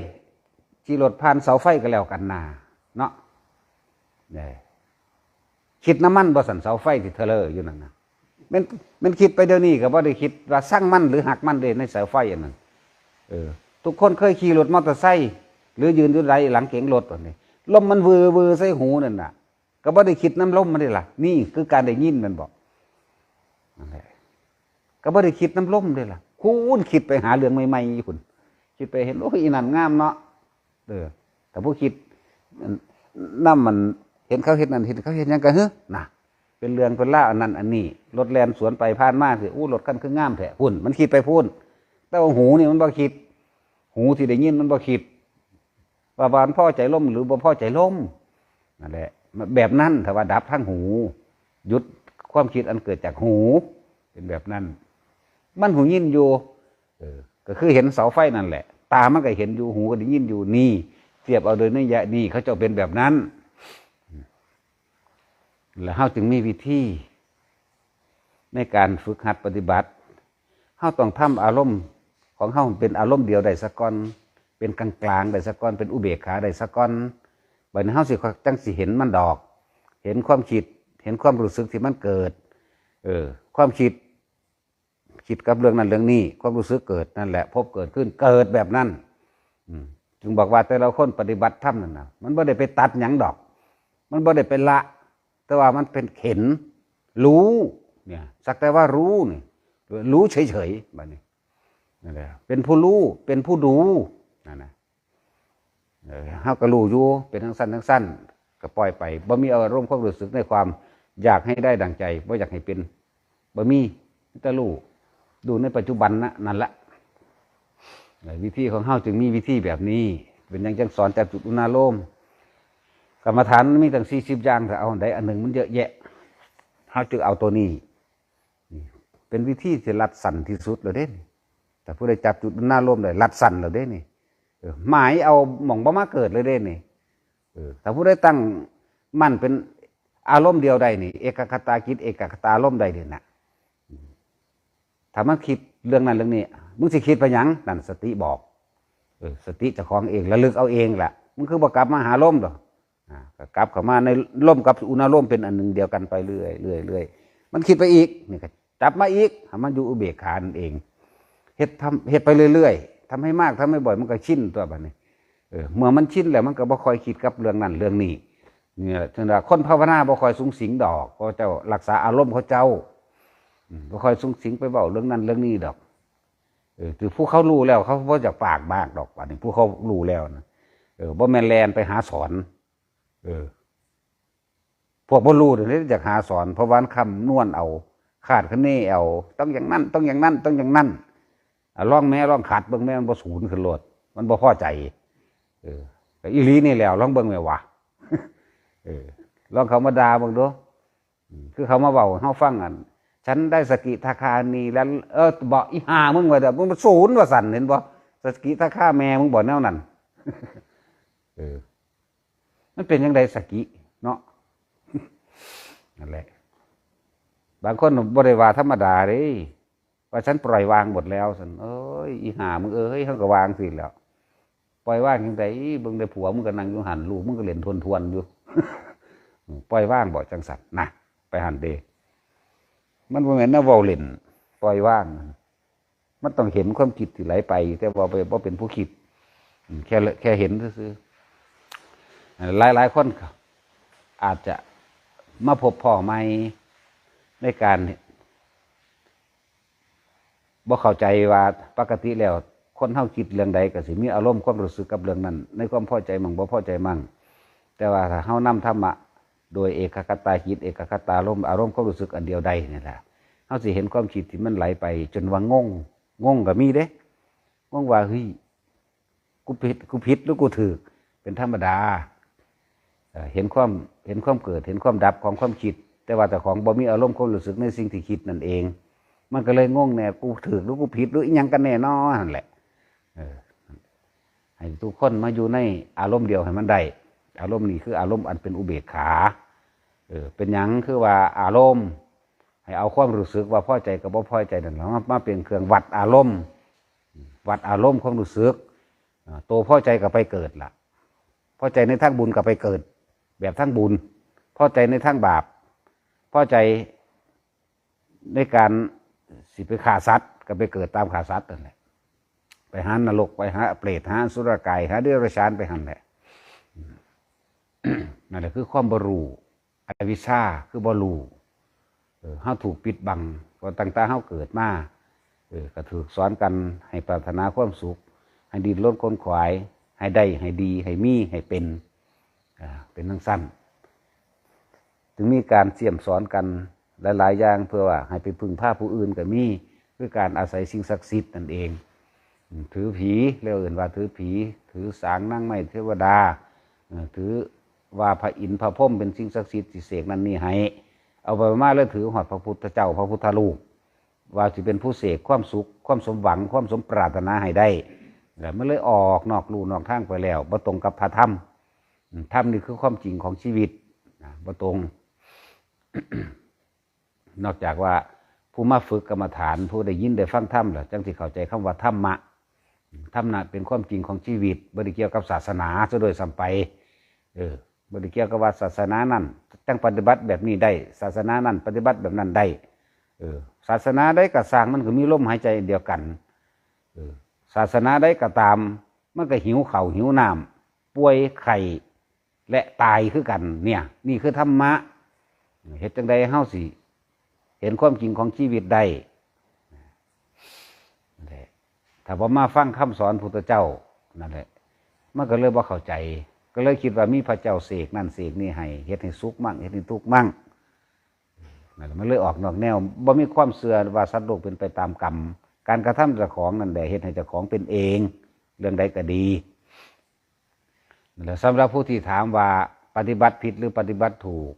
ຂີ່ລົດຜ່ານເສົາໄຟກໍແລ້ວກັນນາເນາະ ເອີ ຄິດນຳມັນບໍ່ຊັ້ນ ເສົາໄຟທີ່ເທີເລີຢູ່ນັ້ນນະ ແມ່ນ ແມ່ນຄິດໄປດຽວນີ້ກໍບໍ່ໄດ້ຄິດວ່າຊັງມັນຫຼືຮັກມັນເດ້ ໃນເສົາໄຟອັນນັ້ນ. ເອີ ທຸກຄົນເຄີຍຂີ່ລົດມໍເຕີໄຊ ຫຼືຢືນຢູ່ໃດຫຼັງເກັງລົດ ລມມັນວືໆໃສ່ຫູນັ້ນນະ ກໍບໍ່ໄດ້ຄິດນຳລົມມັນເດ້ລະ. ນີ້ຄືການໄດ້ຍິນແມ່ນບໍ່? ນັ້ນແຫຼະ ກໍບໍ່ໄດ້ຄິດນຳລົມເດ້ລະ. ຄຸນຄິດໄປຫາເລື່ອງໃໝ່ໆຢູ່ພຸ້ນ ຄິດໄປເຫັນ ໂອ້ຍ ອີນັ້ນງາມເນາະ. ເອີ ຖ້າຜູ້ຄິດນຳມັນ ເຫັນເຂົາເຮັດນັ້ນ ເຫັນເຂົາເຮັດຫຍັງກະຫື ນະ ເປັນເລື່ອງເປັນລາວອັນນັ້ນອັນນີ້ ລົດແລ່ນສວນໄປຜ່ານມາຊິ ໂອ້ ລົດຄັນຄືງາມແທ້ ພຸ້ນ ມັນຄິດໄປພຸ້ນ. ແຕ່ວ່າຫູນີ້ມັນບໍ່ຄິດ ຫູທີ່ໄດ້ຍິນມັນບໍ່ຄິດ ວ່າ ວ່າມັນພໍໃຈລົມ ຫຼືບໍ່ພໍໃຈລົມ ນັ້ນແຫຼະ. ແບບນັ້ນ ຖ້າວ່າດັບທາງຫູ ຢຸດຄວາມຄິດອັນເກີດຈາກຫູ ເປັນແບບນັ້ນ ມັນຫູຍິນຢູ່ ເອີ ກໍຄືເຫັນເສົາໄຟນັ້ນແຫຼະ ຕາມັນກໍເຫັນຢູ່ ຫູກໍໄດ້ຍິນຢູ່. ນີ້ ທຽບເອົາໂດຍໄລຍະນີ້ ເຂົາເຈົ້າເປັນແບບນັ້ນ ແລ້ວເຮົາຈຶ່ງມີວິທີໃນການຝຶກຫັດປະຕິບັດ. ເຮົາຕ້ອງທຳອາລົມຂອງເຮົາເປັນອາລົມດຽວໄດ້ສາກ່ອນ, ເປັນກາງໆໄດ້ສາກ່ອນ, ເປັນອຸເບກຂາໄດ້ສາກ່ອນ. ບັດນີ້ເຮົາຊິ ຈັ່ງຊິເຫັນມັນດອກ, ເຫັນຄວາມຄິດ, ເຫັນຄວາມຮູ້ສຶກທີ່ມັນເກີດ. ເອີ ຄວາມຄິດ ຄິດກັບເລື່ອງນັ້ນເລື່ອງນີ້, ຄວາມຮູ້ສຶກເກີດ, ນັ້ນແຫຼະ ພົບເກີດຂຶ້ນ, ເກີດແບບນັ້ນ. ອືມ ຈຶ່ງບອກວ່າແຕ່ລະຄົນປະຕິບັດທຳນັ້ນນະ ມັນບໍ່ໄດ້ໄປຕັດຫຍັງດອກ, ມັນບໍ່ໄດ້ໄປລະ, ແຕ່ວ່າມັນເປັນເຫັນ ຮູ້ ເນຍ ສັກແຕ່ວ່າຮູ້ນີ້ ຮູ້ເສີຍໆ. ບັດນີ້ ນັ້ນແຫຼະ ເປັນຜູ້ຮູ້ ເປັນຜູ້ດູ ນັ້ນນະ. ເອີ ເຮົາກໍຮູ້ຢູ່ ເປັນຈັ່ງຊັ້ນຈັ່ງຊັ້ນ ກໍປ່ອຍໄປ, ບໍ່ມີອາລົມຄວາມຮູ້ສຶກໃນຄວາມຢາກໃຫ້ໄດ້ດັ່ງໃຈ, ບໍ່ຢາກໃຫ້ເປັນ, ບໍ່ມີ, ມີແຕ່ຮູ້, ຮູ້ໃນປັດຈຸບັນນະ, ນັ້ນລະ. ເອີ ວິທີຂອງເຮົາຈຶ່ງມີວິທີແບບນີ້. ເປັນຫຍັງຈັ່ງສອນຈັບຈຸດອຸນາໂລມ? ກຳມະຖານມັນມີຕັ້ງສີ່ສິບຢ່າງ, ຖ້າເອົາອັນໃດອັນໜຶ່ງມັນເຍອະແຍະ, ເຮົາຈຶ່ງເອົາໂຕນີ້. ນີ້ເປັນວິທີທີ່ລັດສັ້ນທີ່ສຸດແລ້ວເດ້ນີ້. ຖ້າຜູ້ໃດຈັບຈຸດອະນາລົມໄດ້ ລັດສັ້ນແລ້ວເດ້ນີ້. ເອີ ໝາຍເອົາໝ່ອງບໍ່ມາເກີດເລີຍເດ້ນີ້. ເອີ ຖ້າຜູ້ໃດຕັ້ງໝັ້ນເປັນອາລົມດຽວໄດ້ນີ້ ເອກະຄະຕາຈິດ ເອກະຄະຕາອາລົມໄດ້ນີ້ນະ. ຖ້າມັນຄິດເລື່ອງນັ້ນເລື່ອງນີ້ ມຶງຊິຄິດໄປຫຍັງ? ນັ້ນສະຕິບອກ. ເອີ ສະຕິເຈົ້າຂອງເອງ ລະລຶກເອົາເອງລະ. ມຶງຄືບໍ່ກັບມາຫາລົມດອກ? ອ່າ ກໍກັບເຂົ້າມາໃນລົມກັບອຸນາລົມເປັນອັນໜຶ່ງດຽວກັນໄປເລື້ອຍໆ ເລື້ອຍໆ. ມັນຄິດໄປອີກ ນີ້ກໍຈັບມາອີກ ໃຫ້ມັນຢູ່ອຸເບກຂານັ້ນເອງ. ເຮັດ ທຳ ເຮັດໄປເລື້ອຍໆ ທຳໃຫ້ມາກ ທຳໃຫ້ບ່ອຍ ມັນກໍຊິນຕົວບັດນີ້. ເອີ ເມື່ອມັນຊິນແລ້ວ ມັນກໍບໍ່ຄ່ອຍຄິດກັບເລື່ອງນັ້ນເລື່ອງນີ້. ນີ້ແຫຼະ ເຖິງວ່າຄົນພາວະນາບໍ່ຄ່ອຍສຸງສິງດອກ ເພາະເຈົ້າລັກສາອາລົມຂອງເຈົ້າ. ອືມ ບໍ່ຄ່ອຍສຸງສິງໄປເວົ້າເລື່ອງນັ້ນເລື່ອງນີ້ດອກ. ເອີ ຄືຜູ້ເຂົາຮູ້ແລ້ວ ເຂົາບໍ່ຢາກປາກມາກດອກ. ອັນນີ້ຜູ້ເຂົາຮູ້ແລ້ວນະ ເອີ ບໍ່ແມ່ນແລ່ນໄປຫາສອນ. ເອີ ພວກບໍ່ຮູ້ນີ້ແຫຼະຢາກຫາສອນ ເພາະວ່າຄຳນວນເອົາ ຄາດຄະເນເອົາ ຕ້ອງຢ່າງນັ້ນ ຕ້ອງຢ່າງນັ້ນ ຕ້ອງຢ່າງນັ້ນ. ອາ ລອງແມ້ ລອງຂັດເບິ່ງແມ້ ມັນບໍ່ສູນຂຶ້ນໂລດ ມັນບໍ່ພໍໃຈ. ເອີ ກໍອີ່ຫຼີນີ້ແຫຼ້ວ ລອງເບິ່ງແມ້ວະ. ເອີ ລອງເຂົ້າມາດ່າເບິ່ງດູ. ອືມ ຄືເຂົາມາເວົ້າໃຫ້ເຮົາຟັງ ອັນ "ສັນໄດ້ສະກິທາຄານີແລ້ວ" ເອີ ບໍ່ ອີຫ່າມຶງວ່າ "ມຶງມາສູນ" ວ່າຊັ້ນ ເຫັນບໍ່? "ສະກິທາຄາແມ່ມຶງບໍ່" ແນວນັ້ນ. ເອີ ມັນເປັນຈັ່ງໃດສະກິເນາະ? ນັ້ນແຫຼະ ບາງຄົນບໍ່ໄດ້ວ່າທຳມະດາເດ້. ວ່າສັນປ່ອຍວາງໝົດແລ້ວຊັ້ນ. ໂອ້ຍ ອີຫ່າມຶງເອີຍ ເຮົາກໍວ່າຈັ່ງຊີ້ແຫຼ້ວ. ປ່ອຍວາງຈັ່ງໃດ? ເບິ່ງແຕ່ຜົວມຶງກໍນັ່ງຢູ່ຫັ້ນ ລູກມຶງກໍຫຼິ້ນທວນໆຢູ່. ປ່ອຍວາງບໍ່ຈັ່ງຊັ້ນນະ? ໄປຫັ້ນເດ້. ມັນບໍ່ແມ່ນແນວເວົ້າຫຼິ້ນ ປ່ອຍວາງ. ມັນຕ້ອງເຫັນຄວາມຄິດທີ່ໄຫຼໄປ ແຕ່ວ່າບໍ່ ບໍ່ເປັນຜູ້ຄິດ. ອືມ ແຄ່ ແຄ່ເຫັນຊື່ໆ. ຫຼາຍໆຄົນອາດຈະມາພົບພໍ້ໃໝ່ໃນການ ບໍ່ເຂົ້າໃຈວ່າ ປົກກະຕິແລ້ວຄົນເຮົາຄິດເລື່ອງໃດກໍຊິມີອາລົມຄວາມຮູ້ສຶກກັບເລື່ອງນັ້ນ ໃນຄວາມພໍໃຈໝັ້ງ ບໍ່ພໍໃຈໝັ້ງ. ແຕ່ວ່າຖ້າເຮົານຳທຳມະໂດຍເອກະຄະຕາຈິດ ເອກະຄະຕາລົມ ອາລົມຄວາມຮູ້ສຶກອັນດຽວໃດນີ້ແຫຼະ ເຮົາຊິເຫັນຄວາມຄິດທີ່ມັນໄຫຼໄປຈົນວ່າງົງ. ງົງກໍມີເດ້ ງົງວ່າ ເຮີ້ຍ ກູຜິດ ກູຜິດ ຫຼື ກູຖືກ ເປັນທຳມະດາ. ເອີ ເຫັນຄວາມ ເຫັນຄວາມເກີດ ເຫັນຄວາມດັບຂອງຄວາມຄິດ ແຕ່ວ່າເຈົ້າຂອງບໍ່ມີອາລົມຄວາມຮູ້ສຶກໃນສິ່ງທີ່ຄິດນັ້ນເອງ ມັນກໍເລີຍງົງແດ່ ກູຖືກ ຫຼື ກູຜິດ ຫຼື ອີ່ຫຍັງກັນແນ່ນໍ ຫັ້ນແຫຼະ. ເອີ ໃຫ້ທຸກຄົນມາຢູ່ໃນອາລົມດຽວໃຫ້ມັນໄດ້. ອາລົມນີ້ຄືອາລົມອັນເປັນອຸເບກຂາ. ເອີ ເປັນຫຍັງຄືວ່າອາລົມ? ໃຫ້ເອົາຄວາມຮູ້ສຶກວ່າພໍໃຈກັບບໍ່ພໍໃຈນັ້ນ ມາ ມາເປັນເຄື່ອງວັດອາລົມ. ວັດອາລົມຄວາມຮູ້ສຶກ. ໂຕພໍໃຈກໍໄປເກີດລະ ພໍໃຈໃນທາງບຸນກໍໄປເກີດແບບທາງບຸນ, ພໍໃຈໃນທາງບາບ, ພໍໃຈໃນການຊິໄປຂ້າສັດກໍໄປເກີດຕາມຂ້າສັດນັ້ນແຫຼະ, ໄປຫານະລົກ, ໄປຫາເປດ, ຫາອະສຸລະກາຍ, ຫາເດຍລະສານ, ໄປຫັ້ນແຫຼະ. ນັ້ນແຫຼະຄືຄວາມບໍ່ຮູ້. ອະວິຊາຄືບໍ່ຮູ້. ເອີ ເຮົາຖືກປິດບັງ ກໍຕັ້ງແຕ່ເຮົາເກີດມາ. ເອີ ກໍຖືກສອນກັນໃຫ້ປາດຖະໜາຄວາມສຸກ, ໃຫ້ດີ້ນລົນຂົນຂວາຍ, ໃຫ້ໄດ້, ໃຫ້ດີ, ໃຫ້ມີ, ໃຫ້ເປັນ. ອ່າ ເປັນຈັ່ງຊັ້ນ. ຈຶ່ງມີການສ້ຽມສອນກັນຫຼາຍໆຢ່າງ ເພື່ອວ່າໃຫ້ໄປເພິ່ງພາຜູ້ອື່ນກໍມີ, ຄືການອາໄສສິ່ງສັກສິດນັ້ນເອງ. ຖືຜີ ແລ້ວເອີ້ນວ່າຖືຜີ, ຖືສາງນາງໄມ້ເທວະດາ, ຖືວ່າພະອິນພະພົມເປັນສິ່ງສັກສິດທີ່ເສກນັ້ນນີ້ໃຫ້. ເອົາໄປມາແລ້ວຖືຮອດພະພຸດທະເຈົ້າ, ພະພຸດທະຮູບ, ວ່າຊິເປັນຜູ້ເສກຄວາມສຸກ, ຄວາມສົມຫວັງ, ຄວາມສົມປາດຖະໜາໃຫ້ໄດ້. ແລ້ວມັນເລີຍອອກນອກลู่ນອກທາງໄປແລ້ວ, ບໍ່ຕົງກັບພະທຳ. ທຳນີ້ຄືຄວາມຈິງຂອງຊີວິດ, ນະ, ບໍ່ຕົງ. ນອກຈາກວ່າ ຜູ້ມາຝຶກກຳມະຖານ ຜູ້ໄດ້ຍິນໄດ້ຟັງທຳແລ້ວ ຈັ່ງຊິເຂົ້າໃຈຄຳວ່າທຳມະ. ທຳມະເປັນຄວາມຈິງຂອງຊີວິດ ບໍ່ໄດ້ກ່ຽວກັບສາສະໜາຊະໂດຍຊ້ຳໄປ. ເອີ ບໍ່ໄດ້ກ່ຽວກັບວ່າສາສະໜານັ້ນຈັ່ງປະຕິບັດແບບນີ້ໄດ້ ສາສະໜານັ້ນປະຕິບັດແບບນັ້ນໄດ້. ເອີ ສາສະໜາໃດກໍຊ່າງ ມັນກໍມີລົມຫາຍໃຈອັນດຽວກັນ. ເອີ ສາສະໜາໃດກໍຕາມ ມັນກໍຫິວເຂົ້າຫິວນ້ຳ ປ່ວຍໄຂ້ ແລະ ຕາຍຄືກັນ. ເນີ້ຍ ນີ້ຄືທຳມະ. ເຮັດຈັ່ງໃດເຮົາຊິເຫັນຄວາມຈິງຂອງຊີວິດໄດ້? ນັ້ນແຫຼະ ຖ້າບໍ່ມາຟັງຄຳສອນພຸດທະເຈົ້າ ນັ້ນແຫຼະ ມັນກໍເລີຍບໍ່ເຂົ້າໃຈ ກໍເລີຍຄິດວ່າມີພະເຈົ້າເສກນັ້ນເສກນີ້ໃຫ້ ເຮັດໃຫ້ສຸກມັ້ງ ເຮັດໃຫ້ທຸກມັ້ງ. ນັ້ນແຫຼະ ມັນເລີຍອອກນອກແນວ ບໍ່ມີຄວາມເຊື່ອວ່າສັດໂລກເປັນໄປຕາມກຳ. ການກະທຳເຈົ້າຂອງນັ້ນແຫຼະ ເຮັດໃຫ້ເຈົ້າຂອງເປັນເອງ ເລື່ອງໃດກໍດີ. ແລ້ວສຳລັບຜູ້ທີ່ຖາມວ່າປະຕິບັດຜິດ ຫຼື ປະຕິບັດຖືກ,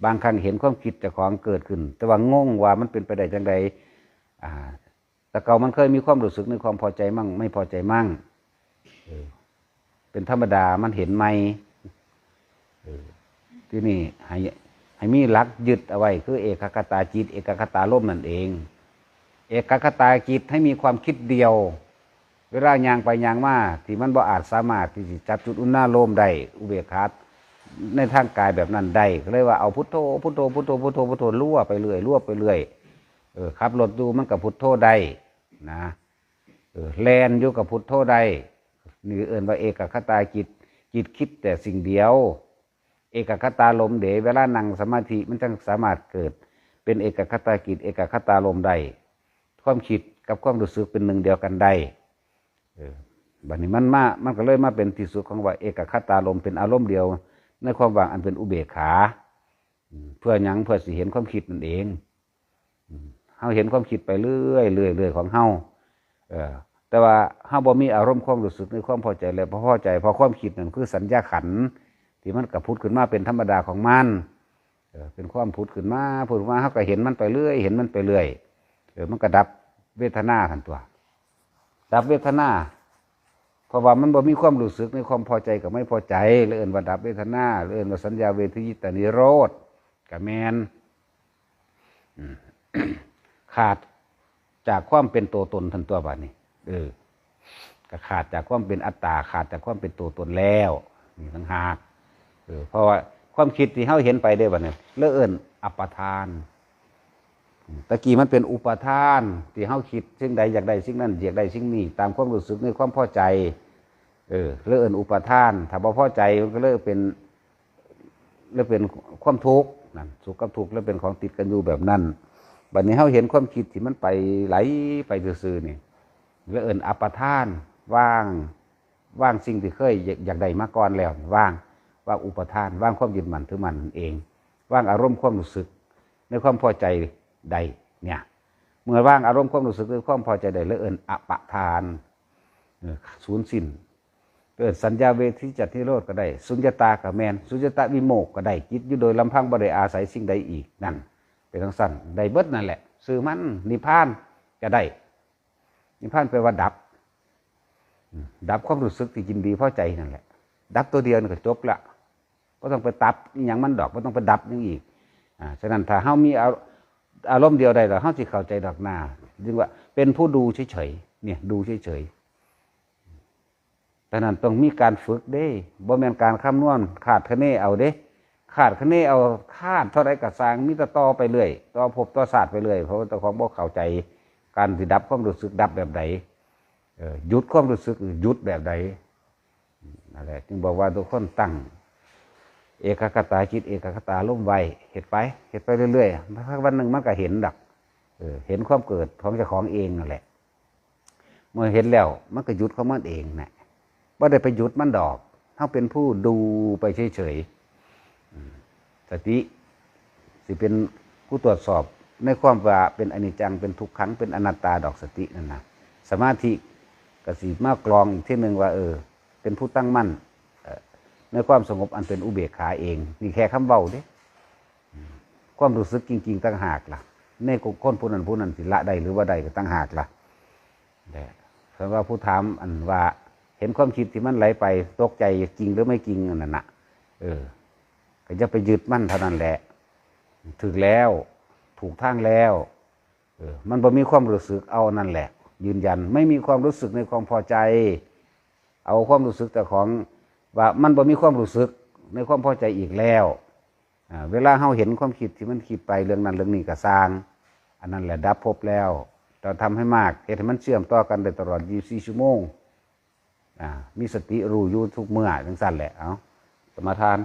ບາງຄັ້ງເຫັນຄວາມຄິດເຈົ້າຂອງເກີດຂຶ້ນ ແຕ່ວ່າງົງວ່າມັນເປັນໄປໄດ້ຈັ່ງໃດ. ອາ ແຕ່ເກົ່າມັນເຄີຍມີຄວາມຮູ້ສຶກໃນຄວາມພໍໃຈມັ້ງ ໄມ່ພໍໃຈມັ້ງ ເອີ ເປັນທຳມະດາ ມັນເຫັນໃໝ່. ເອີ ທີນີ້ໃຫ້ ໃຫ້ມີຫຼັກຍຶດເອົາໄວ້ ຄືເອກະຄະຕາຈິດ ເອກະຄະຕາລົມນັ້ນເອງ. ເອກະຄະຕາຈິດ ໃຫ້ມີຄວາມຄິດດຽວ ເວລາຍ່າງໄປຍ່າງມາ ທີ່ມັນບໍ່ອາດສາມາດທີ່ຊິຈັບຈຸດອຸນາໂລມໄດ້ ອຸເບກຂາໃນທາງກາຍແບບນັ້ນໄດ້ ກໍເລີຍວ່າເອົາພຸດໂທ ພຸດໂທ ພຸດໂທ ພຸດໂທ ພຸດໂທ ລົວໄປເລື້ອຍ ລົວໄປເລື້ອຍ. ເອີ ຂັບລົດຢູ່ມັນກໍພຸດໂທໄດ້ນະ ເອີ ແລ່ນຢູ່ກໍພຸດໂທໄດ້. ນີ້ເອີ້ນວ່າເອກະຄະຕາຈິດ ຈິດຄິດແຕ່ສິ່ງດຽວ. ເອກະຄະຕາລົມເດ ເວລານັ່ງສະມາທິ ມັນຈັ່ງສາມາດເກີດເປັນເອກະຄະຕາຈິດ ເອກະຄະຕາລົມໄດ້. ຄວາມຄິດກັບຄວາມຮູ້ສຶກເປັນໜຶ່ງດຽວກັນໄດ້. ເອີ ບັດນີ້ມັນມາ ມັນກໍເລີຍມາເປັນທີ່ສຸດຂອງວ່າເອກະຄະຕາລົມ ເປັນອາລົມດຽວໃນຄວາມວ່າງອັນເປັນອຸເບກຂາ. ເພື່ອຫຍັງ? ເພື່ອຊິເຫັນຄວາມຄິດນັ້ນເອງ. ເຮົາເຫັນຄວາມຄິດໄປເລື້ອຍໆ ເລື້ອຍໆຂອງເຮົາ. ເອີ ແຕ່ວ່າເຮົາບໍ່ມີອາລົມຄວາມຮູ້ສຶກໃນຄວາມພໍໃຈ ແລະ ບໍ່ພໍໃຈ ເພາະຄວາມຄິດນັ້ນຄືສັນຍາຂັນ ທີ່ມັນກະຜຸດຂຶ້ນມາເປັນທຳມະດາຂອງມັນ. ເອີ ເປັນຄວາມຜຸດຂຶ້ນມາ ຜຸດຂຶ້ນມາ ເຮົາກໍເຫັນມັນໄປເລື້ອຍ ເຫັນມັນໄປເລື້ອຍ. ເອີ ມັນກໍດັບເວທະນາຫັ້ນຕົວະ ດັບເວທະນາ. ເພາະວ່າມັນບໍ່ມີຄວາມຮູ້ສຶກໃນຄວາມພໍໃຈກັບໄມ່ພໍໃຈ ເລີຍເອີ້ນວ່າດັບເວທະນາ ເລີຍເອີ້ນວ່າສັນຍາເວທະຍິດຕານິໂຣດ ກໍແມ່ນ ອືມ ຂາດຈາກຄວາມເປັນໂຕຕົນຫັ້ນຕົວະບາດນີ້. ເອີ ກໍຂາດຈາກຄວາມເປັນອັດຕາ ຂາດຈາກຄວາມເປັນໂຕຕົນແລ້ວ ນີ້ຕ່າງຫາກ. ເອີ ເພາະວ່າຄວາມຄິດທີ່ເຮົາເຫັນໄປເດ້ບາດນີ້ ເລີຍເອີ້ນອັບປະທານ. ຕະກີ້ມັນເປັນອຸປະທານ ທີ່ເຮົາຄິດສິ່ງໃດຢາກໄດ້ສິ່ງນັ້ນ ຢາກໄດ້ສິ່ງນີ້ ຕາມຄວາມຮູ້ສຶກໃນຄວາມພໍໃຈ. ເອີ ເລີຍເອີ້ນອຸປະທານ. ຖ້າບໍ່ພໍໃຈ ມັນກໍເລີຍເປັນ ເລີຍເປັນຄວາມທຸກນັ້ນ ສຸກກັບທຸກເລີຍເປັນຂອງຕິດກັນຢູ່ແບບນັ້ນ. ບັດນີ້ເຮົາເຫັນຄວາມຄິດທີ່ມັນໄປ ໄຫຼໄປຊື່ໆນີ້ ເລີຍເອີ້ນອັບປະທານ ວາງ ວາງສິ່ງທີ່ເຄີຍຢາກ ຢາກໄດ້ມາກ່ອນແລ້ວ ວາງ ວາງອຸປະທານ ວາງຄວາມຍຶດໝັ້ນຖືໝັ້ນນັ້ນເອງ ວາງອາລົມຄວາມຮູ້ສຶກໃນຄວາມພໍໃຈໄດ້. ເມື່ອວາງອາລົມຄວາມຮູ້ສຶກໃນຄວາມພໍໃຈໄດ້ ເລີຍເອີ້ນອັບປະທານ. ເອີ ສູນສິ້ນ ເອີ້ນສັນຍາເວທະຍິດຕານິໂຣດກໍໄດ້ ສຸນຍະຕາກໍແມ່ນ ສຸນຍະຕາວິໂມກກໍໄດ້ ຈິດຢູ່ໂດຍລຳພັງ ບໍ່ໄດ້ອາໄສສິ່ງໃດອີກ. ນັ້ນ ເປັນຈັ່ງຊັ້ນ ໄດ້ເບິດນັ້ນແຫຼະ ຊື່ມັນນິບພານກໍໄດ້. ນິບພານແປວ່າດັບ ອືມ ດັບຄວາມຮູ້ສຶກທີ່ຍິນດີພໍໃຈນັ້ນແຫຼະ ດັບຕົວດຽວນີ້ກໍຈົບລະ ບໍ່ຕ້ອງໄປຕັບອີ່ຫຍັງມັນດອກ ບໍ່ຕ້ອງໄປດັບຫຍັງອີກ. ອາ ສະນັ້ນ ຖ້າເຮົາມີອາ ອາລົມດຽວໄດ້ແລ້ວ ເຮົາຊິເຂົ້າໃຈດອກນາ ຈຶ່ງວ່າເປັນຜູ້ດູເສີຍໆ ເນີ້ຍ ດູເສີຍໆ. ສະນັ້ນຕ້ອງມີການຝຶກເດ້ ບໍ່ແມ່ນການຄຳນວນຄາດຄະເນເອົາເດ້ ຄາດຄະເນເອົາ ຄາດເທົ່າໃດກໍຊ່າງ ມີແຕ່ຕໍ່ໄປເລື້ອຍ ຕໍ່ພົບຕໍ່ຊາດໄປເລື້ອຍ ເພາະວ່າເຈົ້າຂອງບໍ່ເຂົ້າໃຈການຊິດັບຄວາມຮູ້ສຶກ ດັບແບບໃດ ເອີ ຢຸດຄວາມຮູ້ສຶກ ຢຸດແບບໃດ. ນັ້ນແຫຼະ ຈຶ່ງບອກວ່າທຸກຄົນຕັ້ງເອກະຄະຕາຈິດ ເອກະຄະຕາລົມໄວ້ ເຮັດໄປ ເຮັດໄປເລື້ອຍໆ ສັກວັນໜຶ່ງມັນກໍເຫັນດອກ ເອີ ເຫັນຄວາມເກີດຂອງເຈົ້າຂອງເອງນັ້ນແຫຼະ. ເມື່ອເຫັນແລ້ວ ມັນກໍຢຸດຂອງມັນເອງນະ ບໍ່ໄດ້ໄປຢຸດມັນດອກ ເຮົາເປັນຜູ້ດູໄປເສີຍໆ. ອືມ ສະຕິຊິເປັນຜູ້ຕວດສອບໃນຄວາມວ່າເປັນອະນິດຈັງ ເປັນທຸກຂັງ ເປັນອະນັດຕາດອກ ສະຕິນັ້ນນະ. ສະມາທິກໍຊິມາກລອງອີກເທື່ອໜຶ່ງວ່າ ເອີ ເປັນຜູ້ຕັ້ງໝັ້ນ ເອີ ໃນຄວາມສະຫງົບອັນເປັນອຸເບກຂາເອງ. ນີ້ແຄ່ຄຳເວົ້າເດ້ ຄວາມຮູ້ສຶກຈິງໆຕ່າງຫາກລະ ໃນຄົນຜູ້ນັ້ນຜູ້ນັ້ນຊິລະໄດ້ ຫຼື ບໍ່ໄດ້ກໍຕ່າງຫາກລະ. ແລະ ເພິ່ນວ່າຜູ້ຖາມອັນວ່າເຫັນຄວາມຄິດທີ່ມັນໄຫຼໄປຕົກໃຈ ຈິງຫຼືໄມ່ຈິງ ອັນນັ້ນນະ ເອີ ກໍຢ່າໄປຍຶດມັນເທົ່ານັ້ນແຫຼະ ຖືກແລ້ວ ຖືກທາງແລ້ວ. ເອີ ມັນບໍ່ມີຄວາມຮູ້ສຶກ ເອົາອັນນັ້ນແຫຼະ ຢືນຢັນ ໄມ່ມີຄວາມຮູ້ສຶກໃນຄວາມພໍໃຈ ເອົາຄວາມຮູ້ສຶກເຈົ້າຂອງວ່າມັນບໍ່ມີຄວາມຮູ້ສຶກໃນຄວາມພໍໃຈອີກແລ້ວ. ອາ ເວລາເຮົາເຫັນຄວາມຄິດທີ່ມັນຄິດໄປເລື່ອງນັ້ນເລື່ອງນີ້ກໍຊ່າງ ອັນນັ້ນແຫຼະດັບພົບແລ້ວ. ເຈົ້າທຳໃຫ້ມາກ ເຮັດໃຫ້ມັນເຊື່ອມຕໍ່ກັນໄດ້ຕະຫຼອດ ຊາວສີ່ຊົ່ວໂມງ. ອາ ມີສະຕິຮູ້ຢູ່ທຸກເມື່ອ ຈັ່ງຊັ້ນແຫຼະ. ເອົາ ສະມາທານ.